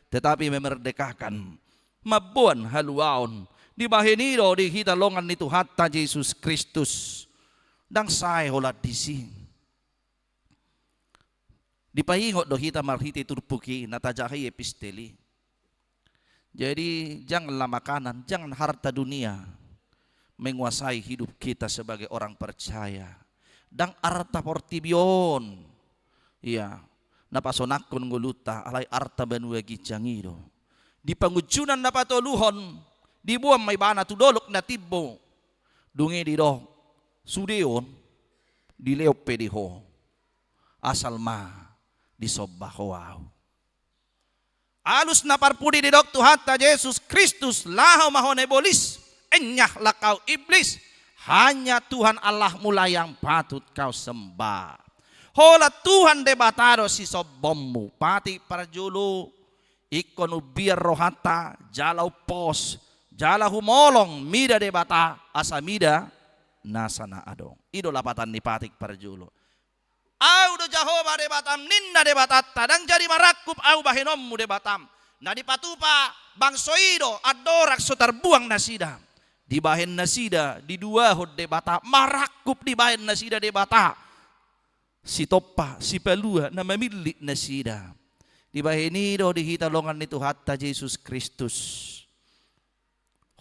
tetapi memerdekakan, mamboan haluaon. Dibahen i do di hita longan ni Tuhanta Jesus Kristus. Ndang sae holan disi. Dipaingot do hita marhite turpuk i na tajaha i epistel i. Jadi, janganlah makanan, jangan harta dunia menguasai hidup kita sebagai orang percaya. Ndang arta portibi on, ia, na pasonangkon ngolunta, alai arta banua ginjang i do. Di pangunjunan na patoluhon, diboan ma ibana tu dolok na timbo. Dung i didok, sude on, dilehon pe di ho, asal ma disomba ho ahu. Alus na parpudi didok Tuhanta Jesus Kristus, laho ma ho na ibolis, enyahlah kau iblis, hanya Tuhan Allahmulah yang patut kau sembah. Holan Tuhan Debata do sisombonmu, patik parjolo. Ingkon umbiar rohanta, jala umpos, jala humolong mida Debata, asa mida nasa na adong. I do lapatan ni patik parjolo. Ahu do Jahowa Debatam, ninna Debatanta, ndang jadi marangkup ahu bahenonmu Debatam. Na dipatupa bangso i do, andorang so tarbuang nasida. Dibahen nasida, diduahon Debata, marangkup dibahen nasida Debata. Sitompa, sipalua, na mamillit nasida. Dibahen i do di hita longan ni Tuhanta Jesus Kristus.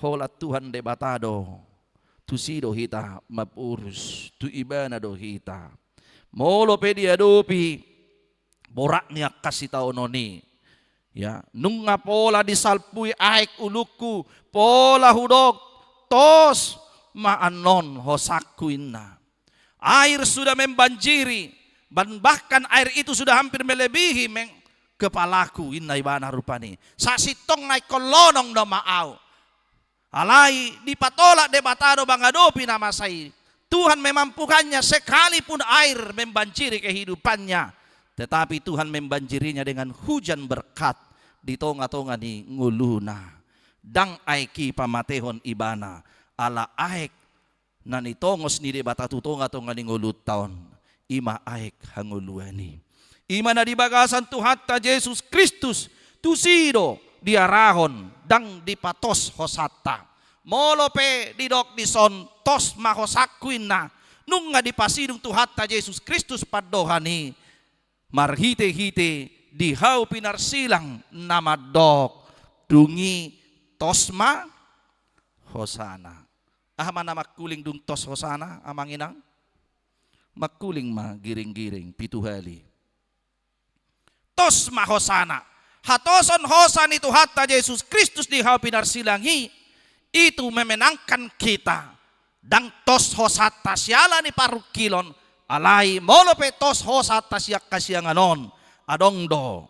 Holan Tuhan Debata do, tusi do hita mamurus, tu Ibana do hita. Molo pe diadopi borat ni angka sitaonon i, ia, nunga pola disalpui aek ulungku, pola hudok, tos ma annon hosanku, inna. Air sudah membanjiri, dan bahkan air itu sudah hampir melebihi meng-, kepalaku, inna ibana rupani. Sasintongna ingkon lonong do ma ahu. Alai dipatolak Debata do mangadopi na masa i. Tuhan memampukannya sekalipun air membanjiri kehidupannya, tetapi Tuhan membanjirinya dengan hujan berkat di tonga-tonga ni ngoluna. Ndang aek i pamatehon ibana, ala aek na nitongos ni Debata tu tonga-tonga ni ngolunta on, i ma aek hangoluan i. I ma na di bagasan Tuhanta Jesus Kristus, tusi do diarahon, ndang dipatos hosanta. Molo pe didok dison, tos ma hosanku, inna, nunga dipasidung Tuhanta Jesus Kristus pandohan i, marhite-hite di hau pinarsilang na mandok, dung i tos ma hosana. Aha ma na mangkuling dung tos hosana, amang inang? Mangkuling ma giring-giring pitu hali. Tos ma hosana. Hatoson hosa ni Tuhanta Jesus Kristus di hau pinarsilang i, itu memenangkan kita. Ndang tos hosanta siala ni parungkilon, alai molo pe tos hosanta sian hasiangan on, adong do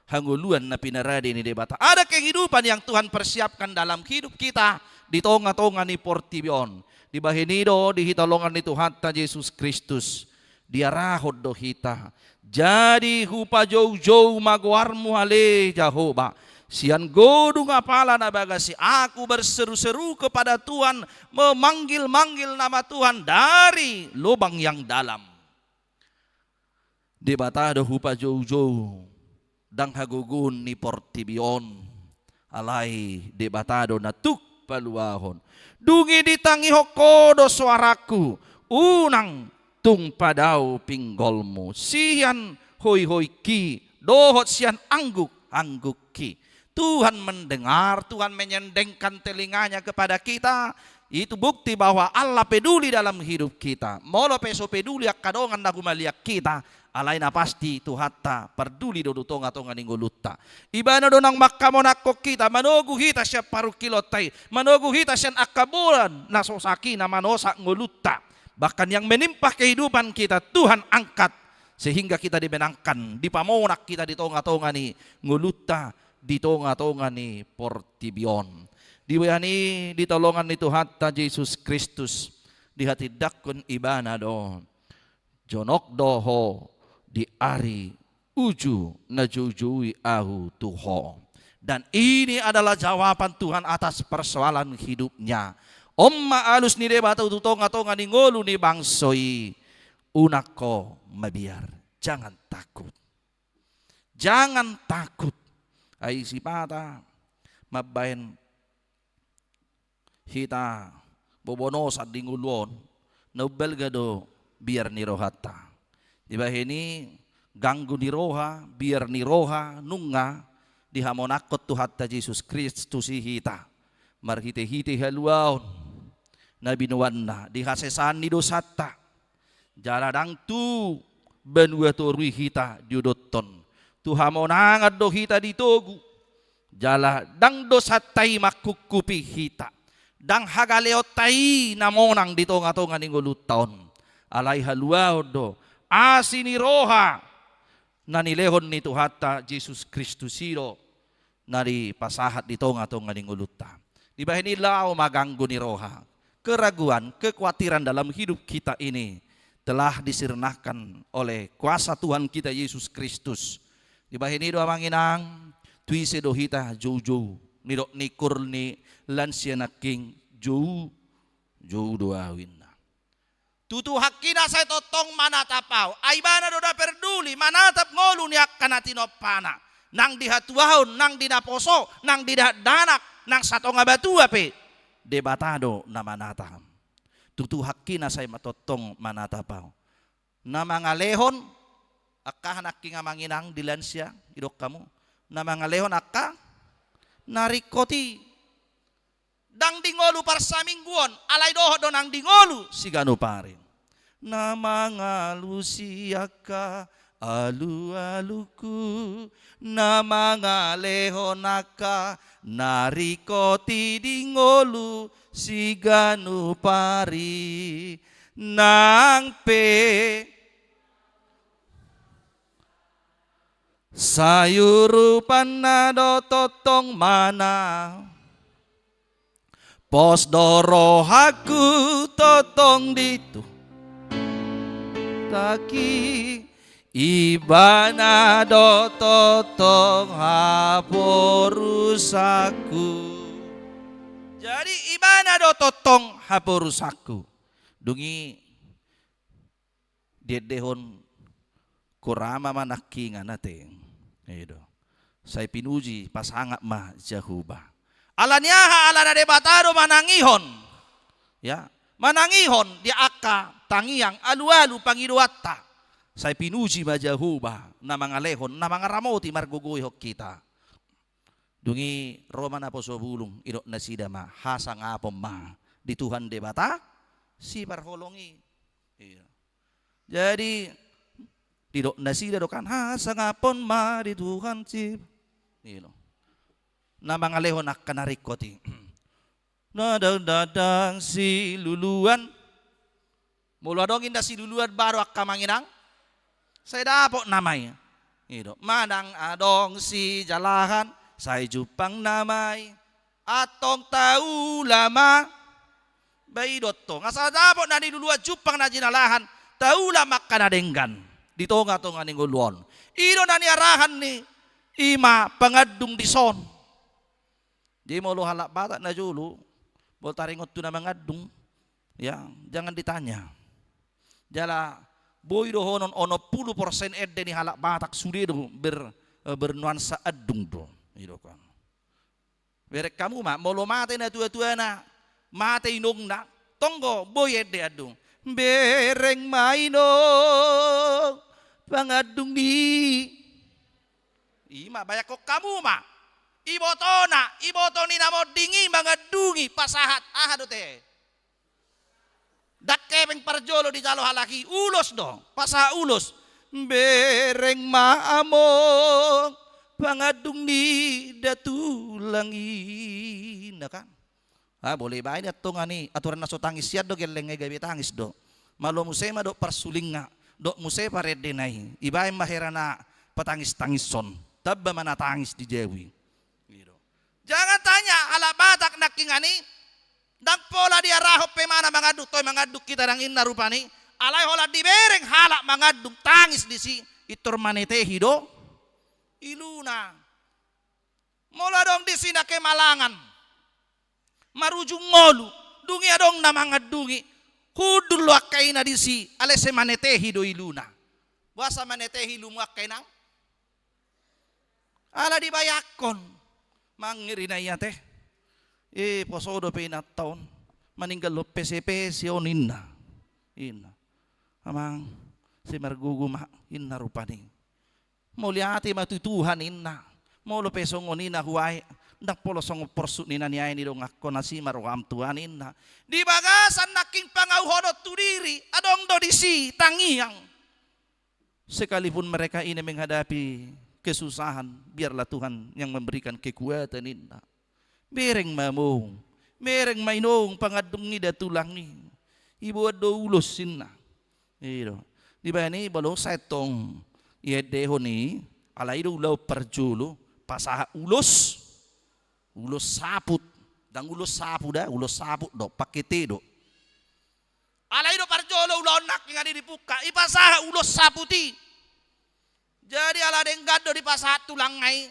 hangoluan na pinarade ni Debata. Ada kehidupan yang Tuhan persiapkan dalam hidup kita di tonga-tonga ni portibi on. Dibahen i do di hita longan ni Tuhanta Jesus Kristus, diarahon do hita. Jadi hupajoujou ma goarmu ale Jahowa, Sian godung apala na bagas i, aku berseru-seru kepada Tuhan, memanggil-manggil nama Tuhan dari lubang yang dalam. Debata do hupajoujou, ndang hagogoon ni portibi on. Alai Debata do na tuk paluahon. Dung i ditangihon ho do soarangku, unang tung padao pinggolmu sian hoihoingki dohot sian angguk-anggukki. Tuhan mendengar, Tuhan menyendengkan telinganya kepada kita. Itu bukti bahwa Allah peduli dalam hidup kita. Molo pe so peduli angka dongan na humaliang hita, alai na pasti Tuhanta parduli do di tonga-tonga ni ngolunta. Ibana do nang manghamonanghon hita, manogu hita sian parungkilonta i, manogu hita sian angka boan na so sahat i na manosak ngolunta. Bahkan yang menimpa kehidupan kita, Tuhan angkat, sehingga kita dimenangkan, dipamonang hita di tonga-tonga ni ngolunta, di tonga-tonga ni portibi on. Dibahen i, di tolongan ni Tuhanta Jesus Kristus, dihatindangkon Ibana do: Jonok do ho di ari uju na joujoui Ahu tu ho. Dan ini adalah jawaban Tuhan atas persoalan hidupnya. On ma alus ni Debata tu tonga-tonga ni ngolu ni bangso i. Unang ho mabiar, jangan takut. Jangan takut. Ai sipata mambahen hita bobonosan di ngolu on, na umbalga do biar ni rohanta. Dibahen i, ganggu ni roha, biar ni roha, nunga dihamonanghon Tuhanta Jesus Kristus i hita marhite-hite haluaon na binoanna di hasesaan ni dosanta. Jala ndang tu banua toru i hita diodothon. Tu hamonangan do hita ditogu. Jala ndang dosanta i manghungkupi hita. Ndang hagaleonta i na monang di tonga-tonga ni ngolunta on. Alai haluaon do asi ni roha na nilehon ni Tuhanta Jesus Kristus i do na dipasahat di tonga-tonga ni ngolunta. Dibahen i, laho ma ganggu ni roha. Keraguan, kekuatiran dalam hidup kita ini telah disirnahkan oleh kuasa Tuhan kita Yesus Kristus. Dibahen i do, amang inang, tu ise do hita joujou. Nidok ni koor ni lansia nangkin, jou, jou do ahu, inna. Tu Tuhanki na sai tongtong manatap ahu. Ai Ibana do na perduli manatap ngolu ni angka na tinompana. Nang di hatuaon, nang di naposo, nang di dakdanak, nang satonga batua pe, Debata do na manatap. Tu Tuhanki na sai ma tongtong manatap ahu. Na mangalehon, angka aha nangkin, amang inang, di lansia, didok hamu? Na mangalehon angka na ringkot i. Ndang di ngolu parsamingguon, alai dohot do nang di ngolu siganup ari. Na mangalusi angka alualuku, na mangalehon angka na ringkot i di ngolu siganup ari. Nang pe sai urupanna do tongtong manang. Pos do rohangku tongtong di Tuhanta, Ibana do tongtong haporusangku. Jadi Ibana do tongtong haporusangku. Dung i diendehon koor ama ma nangkin, ate. I do. Sai pinuji, pasangap ma Jahowa. Ala ni aha? Ala na Debata do manangihon. Ya, manangihon di angka tangiang, alualu, pangidoanta. Sai pinuji ma Jahowa, na mangalehon, na mangaramoti, margogoihon hita. Dung i ro ma naposo bulung, didok nasida ma, hasangapon ma di Tuhan Debata siparholong i. Iya. Jadi, didok nasida do kan, hasangapon ma di Tuhan si, iya. Na mangalehon angka na ringkot i. Na ndang, ndang, ndang siluluan. Molo adong inda siluluan baru angka, amang inang, sai dapot nama i. I do. Manang adong sijalahan, sai jumpang nama i. Antong taula ma. Ba i do antong. Asa dapot na niluluan, jumpang na jinalahan, taula ma angka na denggan di tonga-tonga ni ngolu on. I do na niarahan ni, i ma pangandung dison. Jadi molo halak Batak na jolo, molo taringot tu na mangandung, ya, jangan ditanya. Jala boi dohonon onom pulu persen ende ni halak Batak sude do ber-, eh, bernuansa andung do. I do kan. Bereng hamu ma, molo mate natuatuana, mate inongna, tong do boi ende andung. Bereng ma inong pangandung ni. I ma, bayangkon hamu ma. Ibotona, iboto ni na monding i mangandungi, pasahat, aha do te? Ndang hepeng parjolo dijalo halak i, ulos do, pasahat ulos. Bereng ma among pangandung ni da tulang i, ninna kan. Ah, boi baen i antong, ani aturan na so tangis sian do gelleng i gabe tangis do. Malo muse ma dohot parsulinga, dohot muse parendena i. Ibaen ma hera na patangis-tangishon. Tamba ma na tangis di jabu i. I do. Jangan tanya, halak Batak nangkiningan i, ndang pola diarahon pe imana mangandung, toe mangandung hita nang inna rupani, alai holan dibereng halak mangandung tangis disi, pintor manetehi do iluna. Molo adong disi na kemalangan, marujung ngolu, dung i adong na mangandungi, hundul do angka ina disi, alai sai manetehi do iluna. Boasa manetehi ilumu angka inang? Ala dibayangkon, mangiri na ia te. Eh, poso dope inanta on, maninggal dohot pese-pese on, ninna. Ninna. Amang, sai margogo ma, ninna rupani. Mauliate ma tu Tuhan, ninna. Molo pe songon i na huae, ndang pola songon porsuk ni na niae nidongkon, asi ma roham Tuhan, ninna. Di bagasan nangkin pangauhon on tu diri, adong do disi tangiang. Sekalipun mereka ini menghadapi kesusahan, biarlah Tuhan yang memberikan kekuatan, ninna. Bereng ma among, bereng ma inong pangandung ni da tulang i. Iboan do ulos, ninna. I do. Dibaen i, molo sai tong iendehon i, alai do ulaon parjolo, pasahat ulos, ulos saput. Ndang ulos sapu da, ulos saput do, pake T do. Alai do parjolo ulaon nangkiningan i dipungka, ipasahat ulos saput i. Jadi ala denggan do dipasahat tulang i,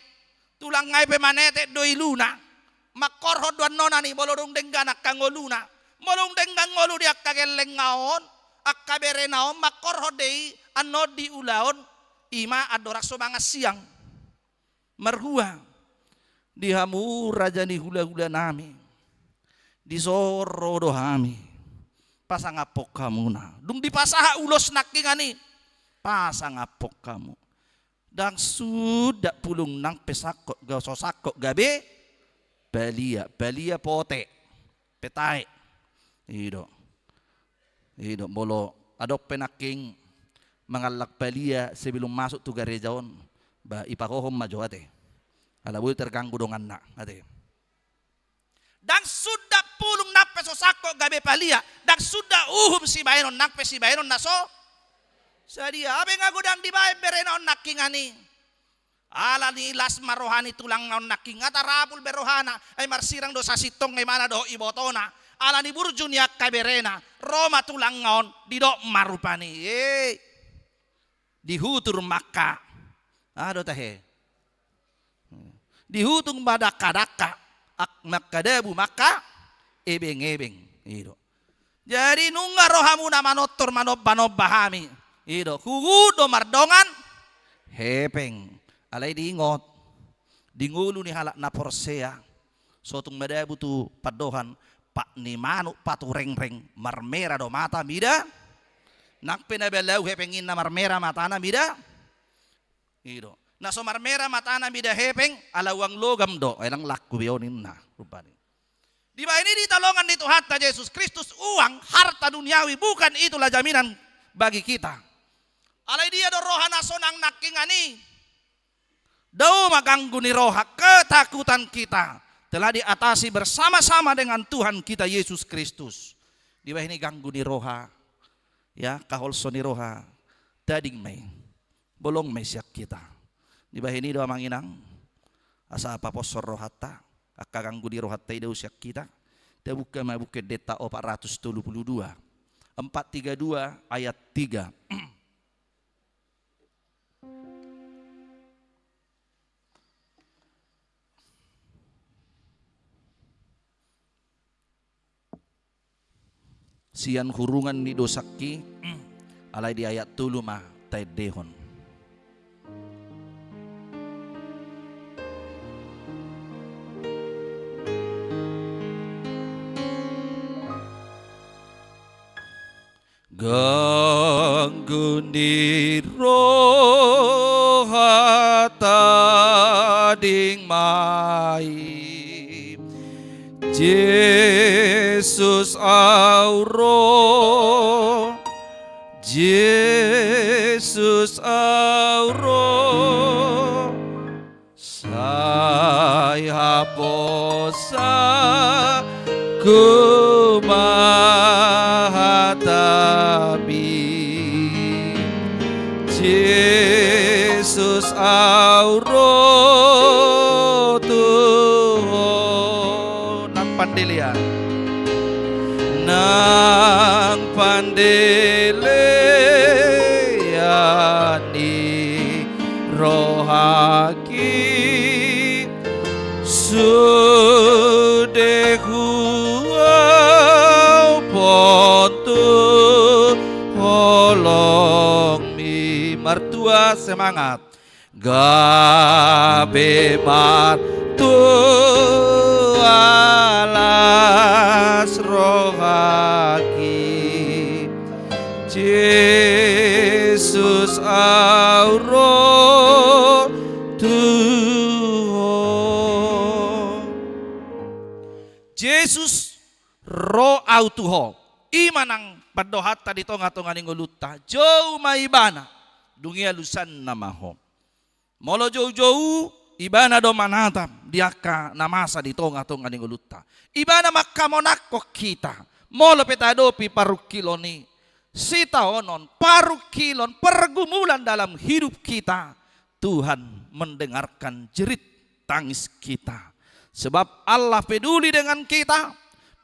tulang i pe manetek do iluna. Mangkorhon do annon, ani, molo dung denggan angka ngoluna. Molo dung denggan ngolu di angka gellengna on, angka berena on, mangkorhon do i annon di ulaon, i ma andorang so mangan siang. Marhua, di hamu raja ni hula-hula nami, dison ro do hami, pasangaphon hamuna. Dung dipasahat ulos nangkiningan i, pasangaphon hamu. Ndang sundat pulung nang pe sangkot, ga-, so sangkot gabe balia, balia pote, petae. I do. I do, molo adong pe nangkin mangallak balia sebelum masuk tu gareja on, ba, ipahohom ma jo ate. Ala boi terganggu donganna, ate. Ndang sundat pulung nang pe so sangkot gabe balia, ndang sundat uhum sibaenon nang pe sibaenon na so sadia. Hape nga godang dibaen berena on nangkiningan i. Ala ni las ma roha ni tulangna on nangkin, nga tarapul be rohana, ai marsirang do sasintongna imana dohot ibotona. Ala ni burju ni angka berena, ro ma tulangna on, didok ma rupani, eh, dihutur ma angka, aha do tahe? Dihutur ma angka dangka, angka dangka, ak-, ma angka dabu, ma angka ebeng-ebeng. I do. Jadi nunga rohamuna manortor manomba-nomba hami. I do, huhut do mardongan hepeng. Alai diingot, di ngolu ni halak na porsea, so tung madabu tu pandohan, pat ni manuk paturengreng, marmera do mata mida. Nang pe na balau hepeng, ninna, marmera matana mida. I do. Na so marmera matana mida hepeng, ala uang logam do, ai ndang laku be on, ninna rupani. Dibaen i di tolongan ni Tuhanta Jesus Kristus, uang, harta duniawi, bukan itulah jaminan bagi kita. Alai dia do roha na sonang nangkiningan i? Dao ma ganggu ni roha, ketakutan kita telah diatasi bersama-sama dengan Tuhan kita Yesus Kristus. Dibaen i ganggu ni roha, ya, kaholso ni roha, tading ma i. Bolong ma i sian hita. Dibaen i do, amang inang, asa paposhon rohanta, angka ganggu ni rohanta i dao sian hita. Tabuka ma Buku Endenta opat ratus tolu puluh dua, empat tiga dua ayat tiga. sian hurungan ni dosangki, alai di ayat tolu ma taendehon. Ganggu ni roha tading ma i, Jesus au ro, Jesus au ro. Sai haposanku ma hataMi, Jesus au ro tu Ho. Nang pandelean, nang pandelean ni roha ki, sude huampon tu holongMi. Martua semangat. Gabe martua las rohaki, Jesus au ro tu Ho. Jesus ro au tu Ho. I ma nang pandohanta di tonga-tonga ni ngolunta. Jou ma Ibana, dung i alusanna ma ho. Molo joujou, Ibana do manatap di angka na masa di tonga-tonga ni ngolunta. Ibana manghamonanghon hita. Molo pe tadopi parungkilon i, sitaonon, parungkilon, pergumulan dalam hidup kita, Tuhan mendengarkan jerit tangis kita. Sebab Allah peduli dengan kita.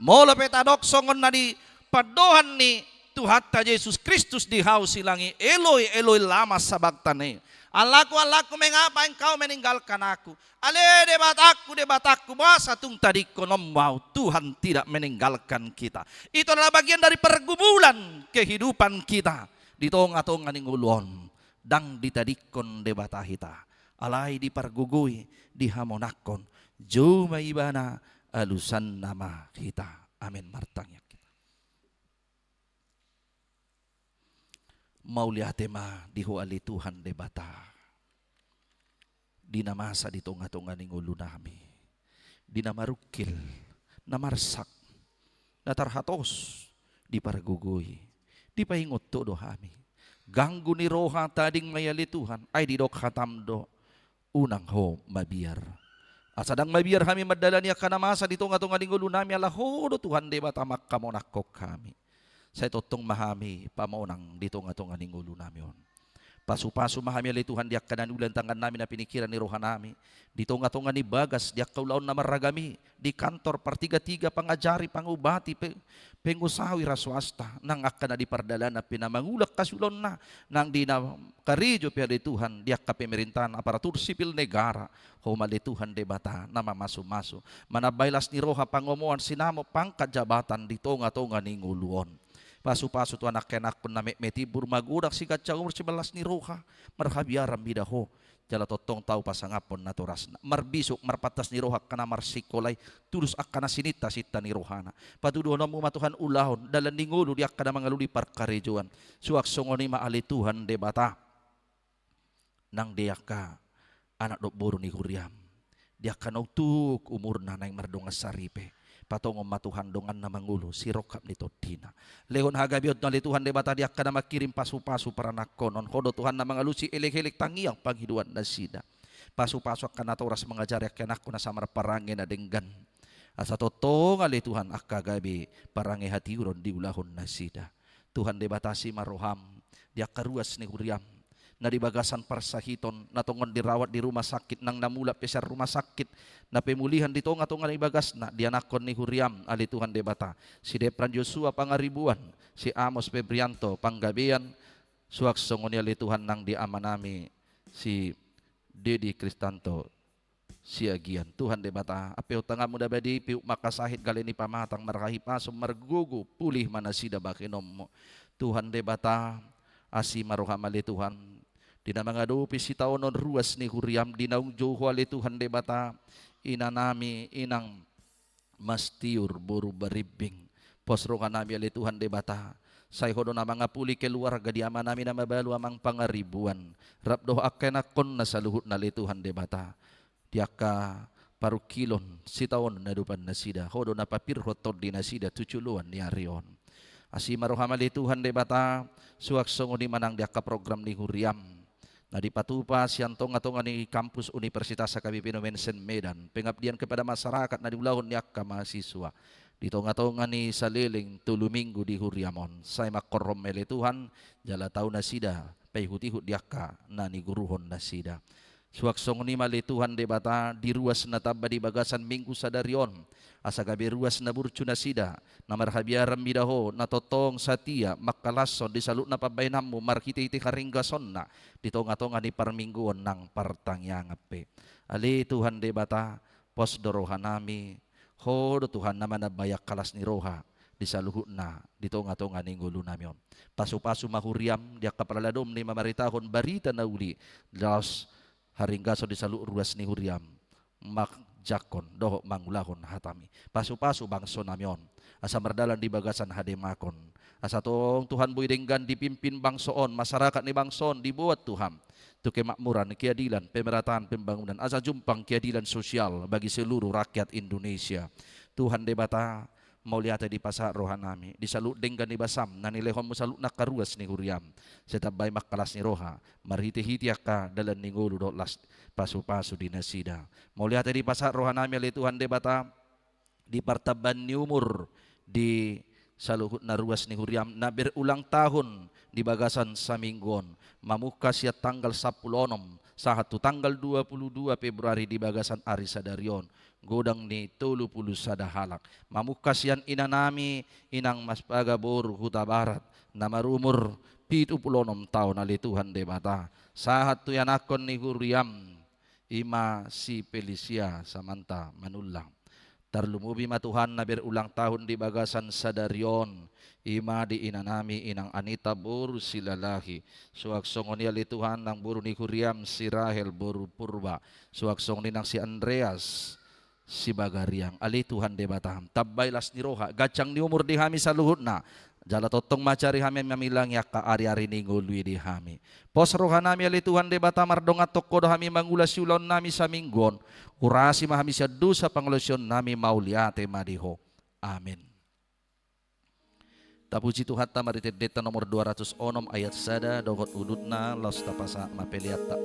Molo pe tadok songon na di pandohan ni Tuhanta Jesus Kristus di hau silang i, Eloi, Eloi, lama sabaktani? Allahku, Allahku, mengapa Engkau meninggalkan aku? Ale Debatangku, Debatangku, boasa tung tadingkononmu au? Tuhan tidak meninggalkan kita. Itu adalah bagian dari pergumulan kehidupan kita di tonga-tonga ni ngolu on. Ndang ditadingkon Debata hita, alai dipargogoi, dihamonanghon, jou ma Ibana, alusanna ma hita. Amen. Martangiang hita. Mauliate ma di Ho ale Tuhan Debata, di na masa di tonga-tonga ni ngolunami, di na marungkil, na marsak, na tarhatos, dipargogoi, dipaingot Ho do hami. Ganggu ni roha tading ma i ale Tuhan, ai didok hataM do, unang ho mabiar. Asa ndang mabiar hami mandalani angka na masa di tonga-tonga ni ngolunami, ala Ho do Tuhan Debata manghamonanghon hami. Sai tongtong ma hami pamonang di tonga-tonga ni ngolunami on. Pasu-pasu ma hami ale Tuhan di angka na niula ni tangannami, na pinikiran ni rohanami, di tonga-tonga ni bagas, di angka ulaon na marragam i, di kantor, partiga-tiga, pangajari, pangubati, pe-, pengusaha, wira swasta, nang angka na di pardalanan pe na mangula angka siulaonna, nang di na karejo pe ale Tuhan di angka pemerintahan, aparatur sipil negara, Ho ma ale Tuhan Debata na mamasu-masu, manambai las ni roha, pangomoan, sinamot, pangkat, jabatan di tonga-tonga ni ngolu on. Pasu-pasu Tuhan angka ianakhon na metmet, timbur magodang, siganjang umur, sibahen las ni roha, marhabiaran mida Ho, jala tongtong tau pasangaphon natorasna. Marbisuk, marpantas ni roha angka na marsikola i, tulus angka na sininta-sinta ni rohana. Patuduhononmu ma Tuhan ulaon, dalan ni ngolu di angka na mangalului parkarejoan. Suang songon i ma ale Tuhan Debata, nang di angka anak dohot boru ni huriaM, di angka na untuk umurna naeng mardongan saripe, patongon ma Tuhan donganna mangolu sirongkap ni tondina. Lehon hagabeonMu ale Tuhan Debata di angka na mangkirim pasu-pasu paranakhonon. Ho do Tuhan na mangalusi elek-elek tangiang pangidoan nasida. Pasu-pasu angka natoras mangajari angka ianakhon asa marparange na denggan, asa tongtong ale Tuhan angka gabe parange hatiuron diulahon nasida. Tuhan Debata, asi ma rohaM di angka ruas ni huriaM, na di bagasan parsahiton, na tongon dirawat di rumah sakit, nang na mulak pe sian rumah sakit, na pemulihan di tonga-tonga ni bagasna, di anakhon ni huriaM ale Tuhan Debata, si Depran Joshua Pangaribuan, si Amos Febrianto Panggabean, suang songon i ale Tuhan nang di amanami si Dedi Kristanto Siagian. Tuhan Debata, ampe on tanganmu na badia i, pihut ma angka sahit, gale ni pamatang, marhahipason, margogo, pulih ma nasida bahenonmu. Tuhan Debata, asi ma roham ale Tuhan, di na mangadopi sitaonon ruas ni huriam, di naung jou Ho ale Tuhan Debata, inanami, inang Mastiur boru Barimbing. Pos rohanami ale Tuhan Debata, sai Ho do na mangapuli keluarga di amanami na mabalu amang Pangaribuan, rap dohot angka ianakkonna saluhutna ale Tuhan Debata. Di angka parungkilon sitaonon na adopan nasida, Ho do na papirhon tondi nasida tu joloan ni ari on. Asi ma roham ale Tuhan Debata, suang songon i ma nang di angka program ni huriam na dipatupa sian tongatonga ni kampus Universitas H K B P Indonesia Medan, pengabdian kepada masyarakat na diulahon ni angka mahasiswa di tongatonga ni saleleng tolu minggu di huriam on. Sai manghorhon ma ale Tuhan, jala tau nasida paihutihut di angka na niguruhon nasida. Suang songon i ma ale Tuhan Debata, di ruas na tamba di bagasan minggu sadari on, asa gabe ruas na burju nasida, na marhabiaran mida Ho, na tongtong satia mangkalashon di saluhutna pambahenanmu marhitehite haringgasonna di tongatonga ni parmingguon nang partangiangan pe. Ale Tuhan Debata, pos do rohanami, Ho do Tuhan na manambai angka las ni roha di saluhutna di tongatonga ni ngolunami on. Pasupasu ma huriam di angka paraladomi na mamaritahon barita na uli, laos haringgason di saluhut ruas ni huriam manjangkon dohot mangulahon hatami. Pasupasu bangsonami on, asa mardalan di bagasan hademakon. Asa tong Tuhan boi denggan dipimpin bangso on, masyarakat ni bangso on diboan Tuhan tu kemakmuran, keadilan, pemerataan, pembangunan, asa jumpang keadilan sosial bagi seluruh rakyat Indonesia. Tuhan Debata, mauliate dipasahat rohanami di saluhut denggan ni basam na nilehonmu saluhutna angka ruas ni huriam. Sai tambai ma angka las ni roha marhitehite angka dalan ni ngolu dohot las pasupasu di nasida. Mauliate dipasahat rohanami ale Tuhan Debata, di partambaan ni umur di saluhutna ruas ni huriam na berulang tahun di bagasan saminggu on, mamungka sian tanggal sampulu onom sahat tu tanggal dua pulu dua Februari di bagasan ari sadari on, godang ni tolu pulu sada halak. Mamungka sian inanami, inang Maspaga boru Hutabarat, na marumur pitu pulu onom taon ale Tuhan Debata, sahat tu ianakkon ni huriam, i ma si Felicia Samanta Manullang. Tarlumobi ma Tuhan na berulang tahun di bagasan sadari on, i ma di inanami inang Anita boru Silalahi, suang songon i ale Tuhan nang boru ni huriam si Rahel boru Purba, suang songon i nang si Andreas Sibagariang. Ale Tuhan Debata, tambai las ni roha, ganjang ni umur di hami saluhutna, jala tongtong mansai hami mamilangi angka ariari ni ngolu i di hami. Pos rohanami ale Tuhan Debata, mardongan tongko do hami mangula siulaonnami saminggu on. Urasi ma hami sian dosa pangalaosionnami, mauliate ma di Ho. Amen. Tapuji Tuhanta marhite Endenta nomor dua ratus onom ayat sada dohot udutna, laos tapasahat ma peleanta.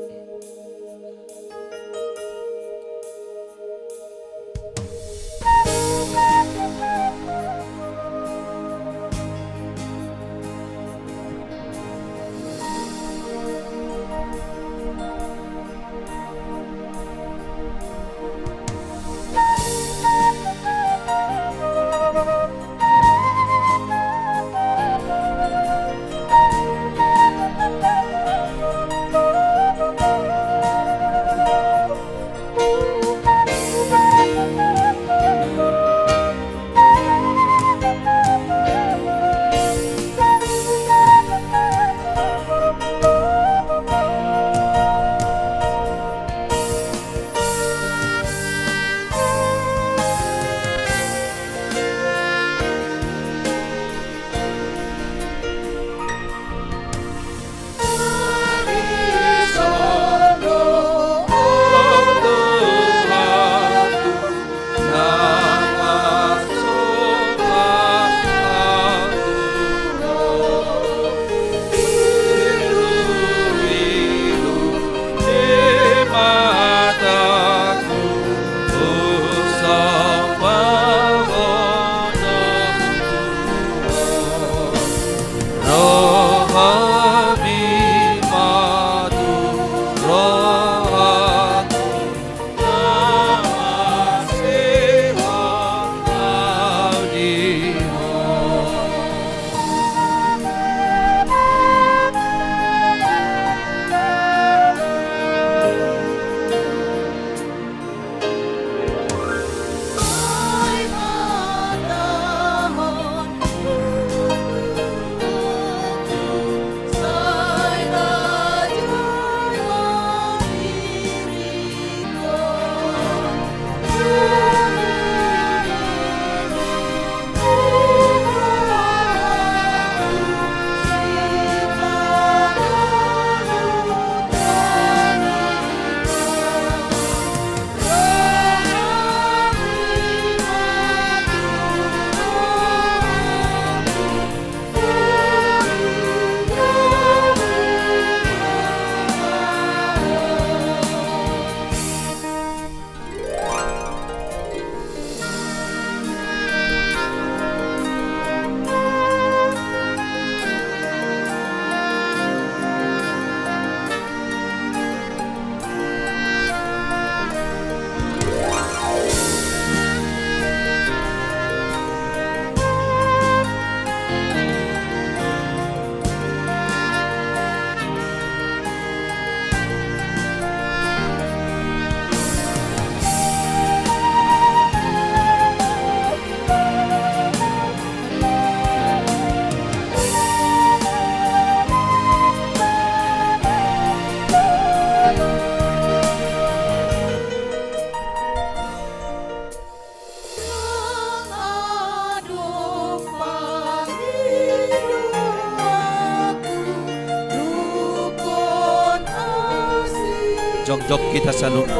Dok kita saluhut.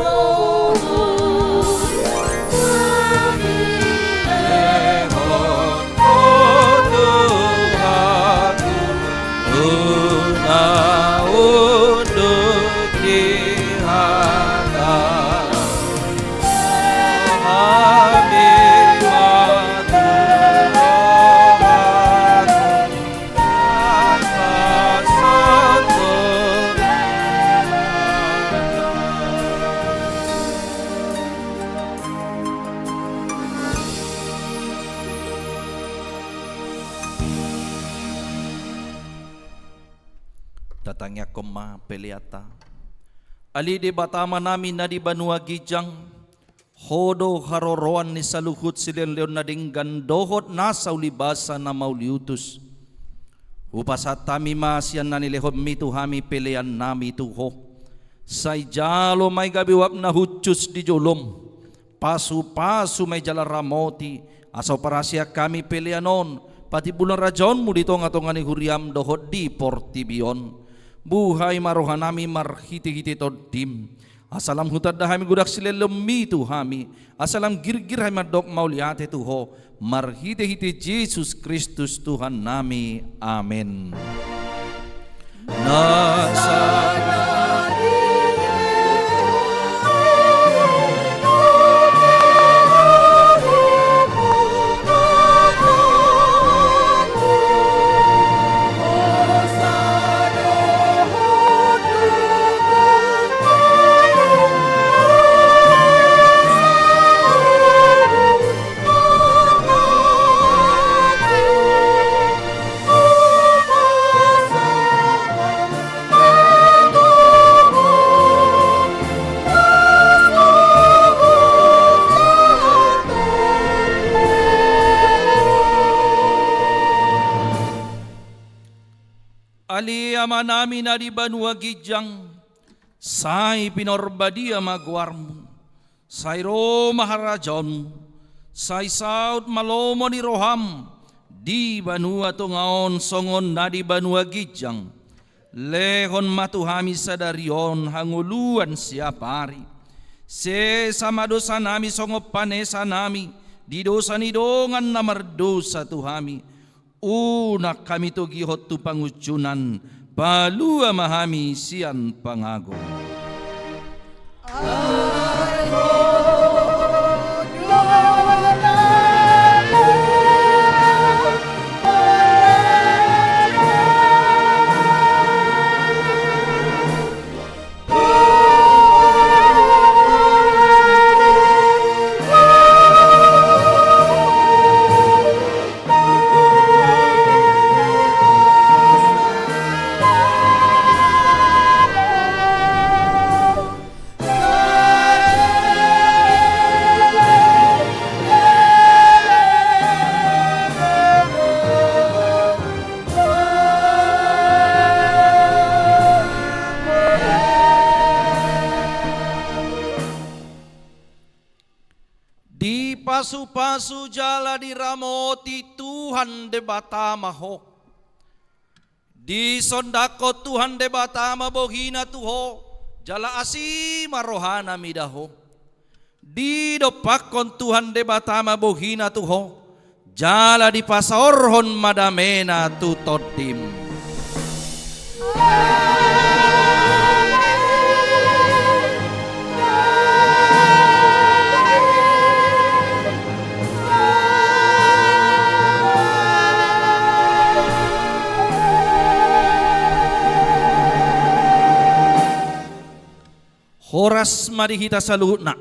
Tatangiangkon ma peleanta. Ale Debata Amanami na di banua ginjang, Ho do haroroan ni saluhut silehonlehon na denggan dohot nasa ulibasa na mauliutus. Hupasahat hami ma sian na nilehonMi tu hami peleannami tu Ho. Sai jalo ma i gabe uap na hushus di joloM. Pasupasu ma i jala ramoti, asa huparhaseang hami pelean on, patimbulhon rajaonMu di tongatonga ni huriaM dohot di portibi on. Buhai ma rohanami marhitehite TondiM. Asa lam hutanda hami godang silehonlehonMi tu hami, asa lam girgir hami mandok mauliate tu Ho, marhitehite Jesus Kristus Tuhannami. Amen. Ale Amanami na di banua ginjang, sai pinarbadia ma goarMu. Sai ro ma harajaonMu, sai saut ma lomo ni rohaM di banua tonga on songon na di banua ginjang. Lehon ma tu hami sadari on hangoluan siapari. Sesa ma dosanami songon panesanami di dosa ni dongan na mardosa tu hami. Unang hami togihon tu pangunjunan, palua ma hami sian pangago. Dipasupasu jala diramoti Tuhan Debata ma ho. Disondangkon Tuhan Debata ma bohiNa tu ho, jala asi ma rohaNa mida ho. Didompakkon Tuhan Debata ma bohiNa tu ho, jala dipasaorhon ma dameNa tu tondim. Horas ma di hita saluhutna.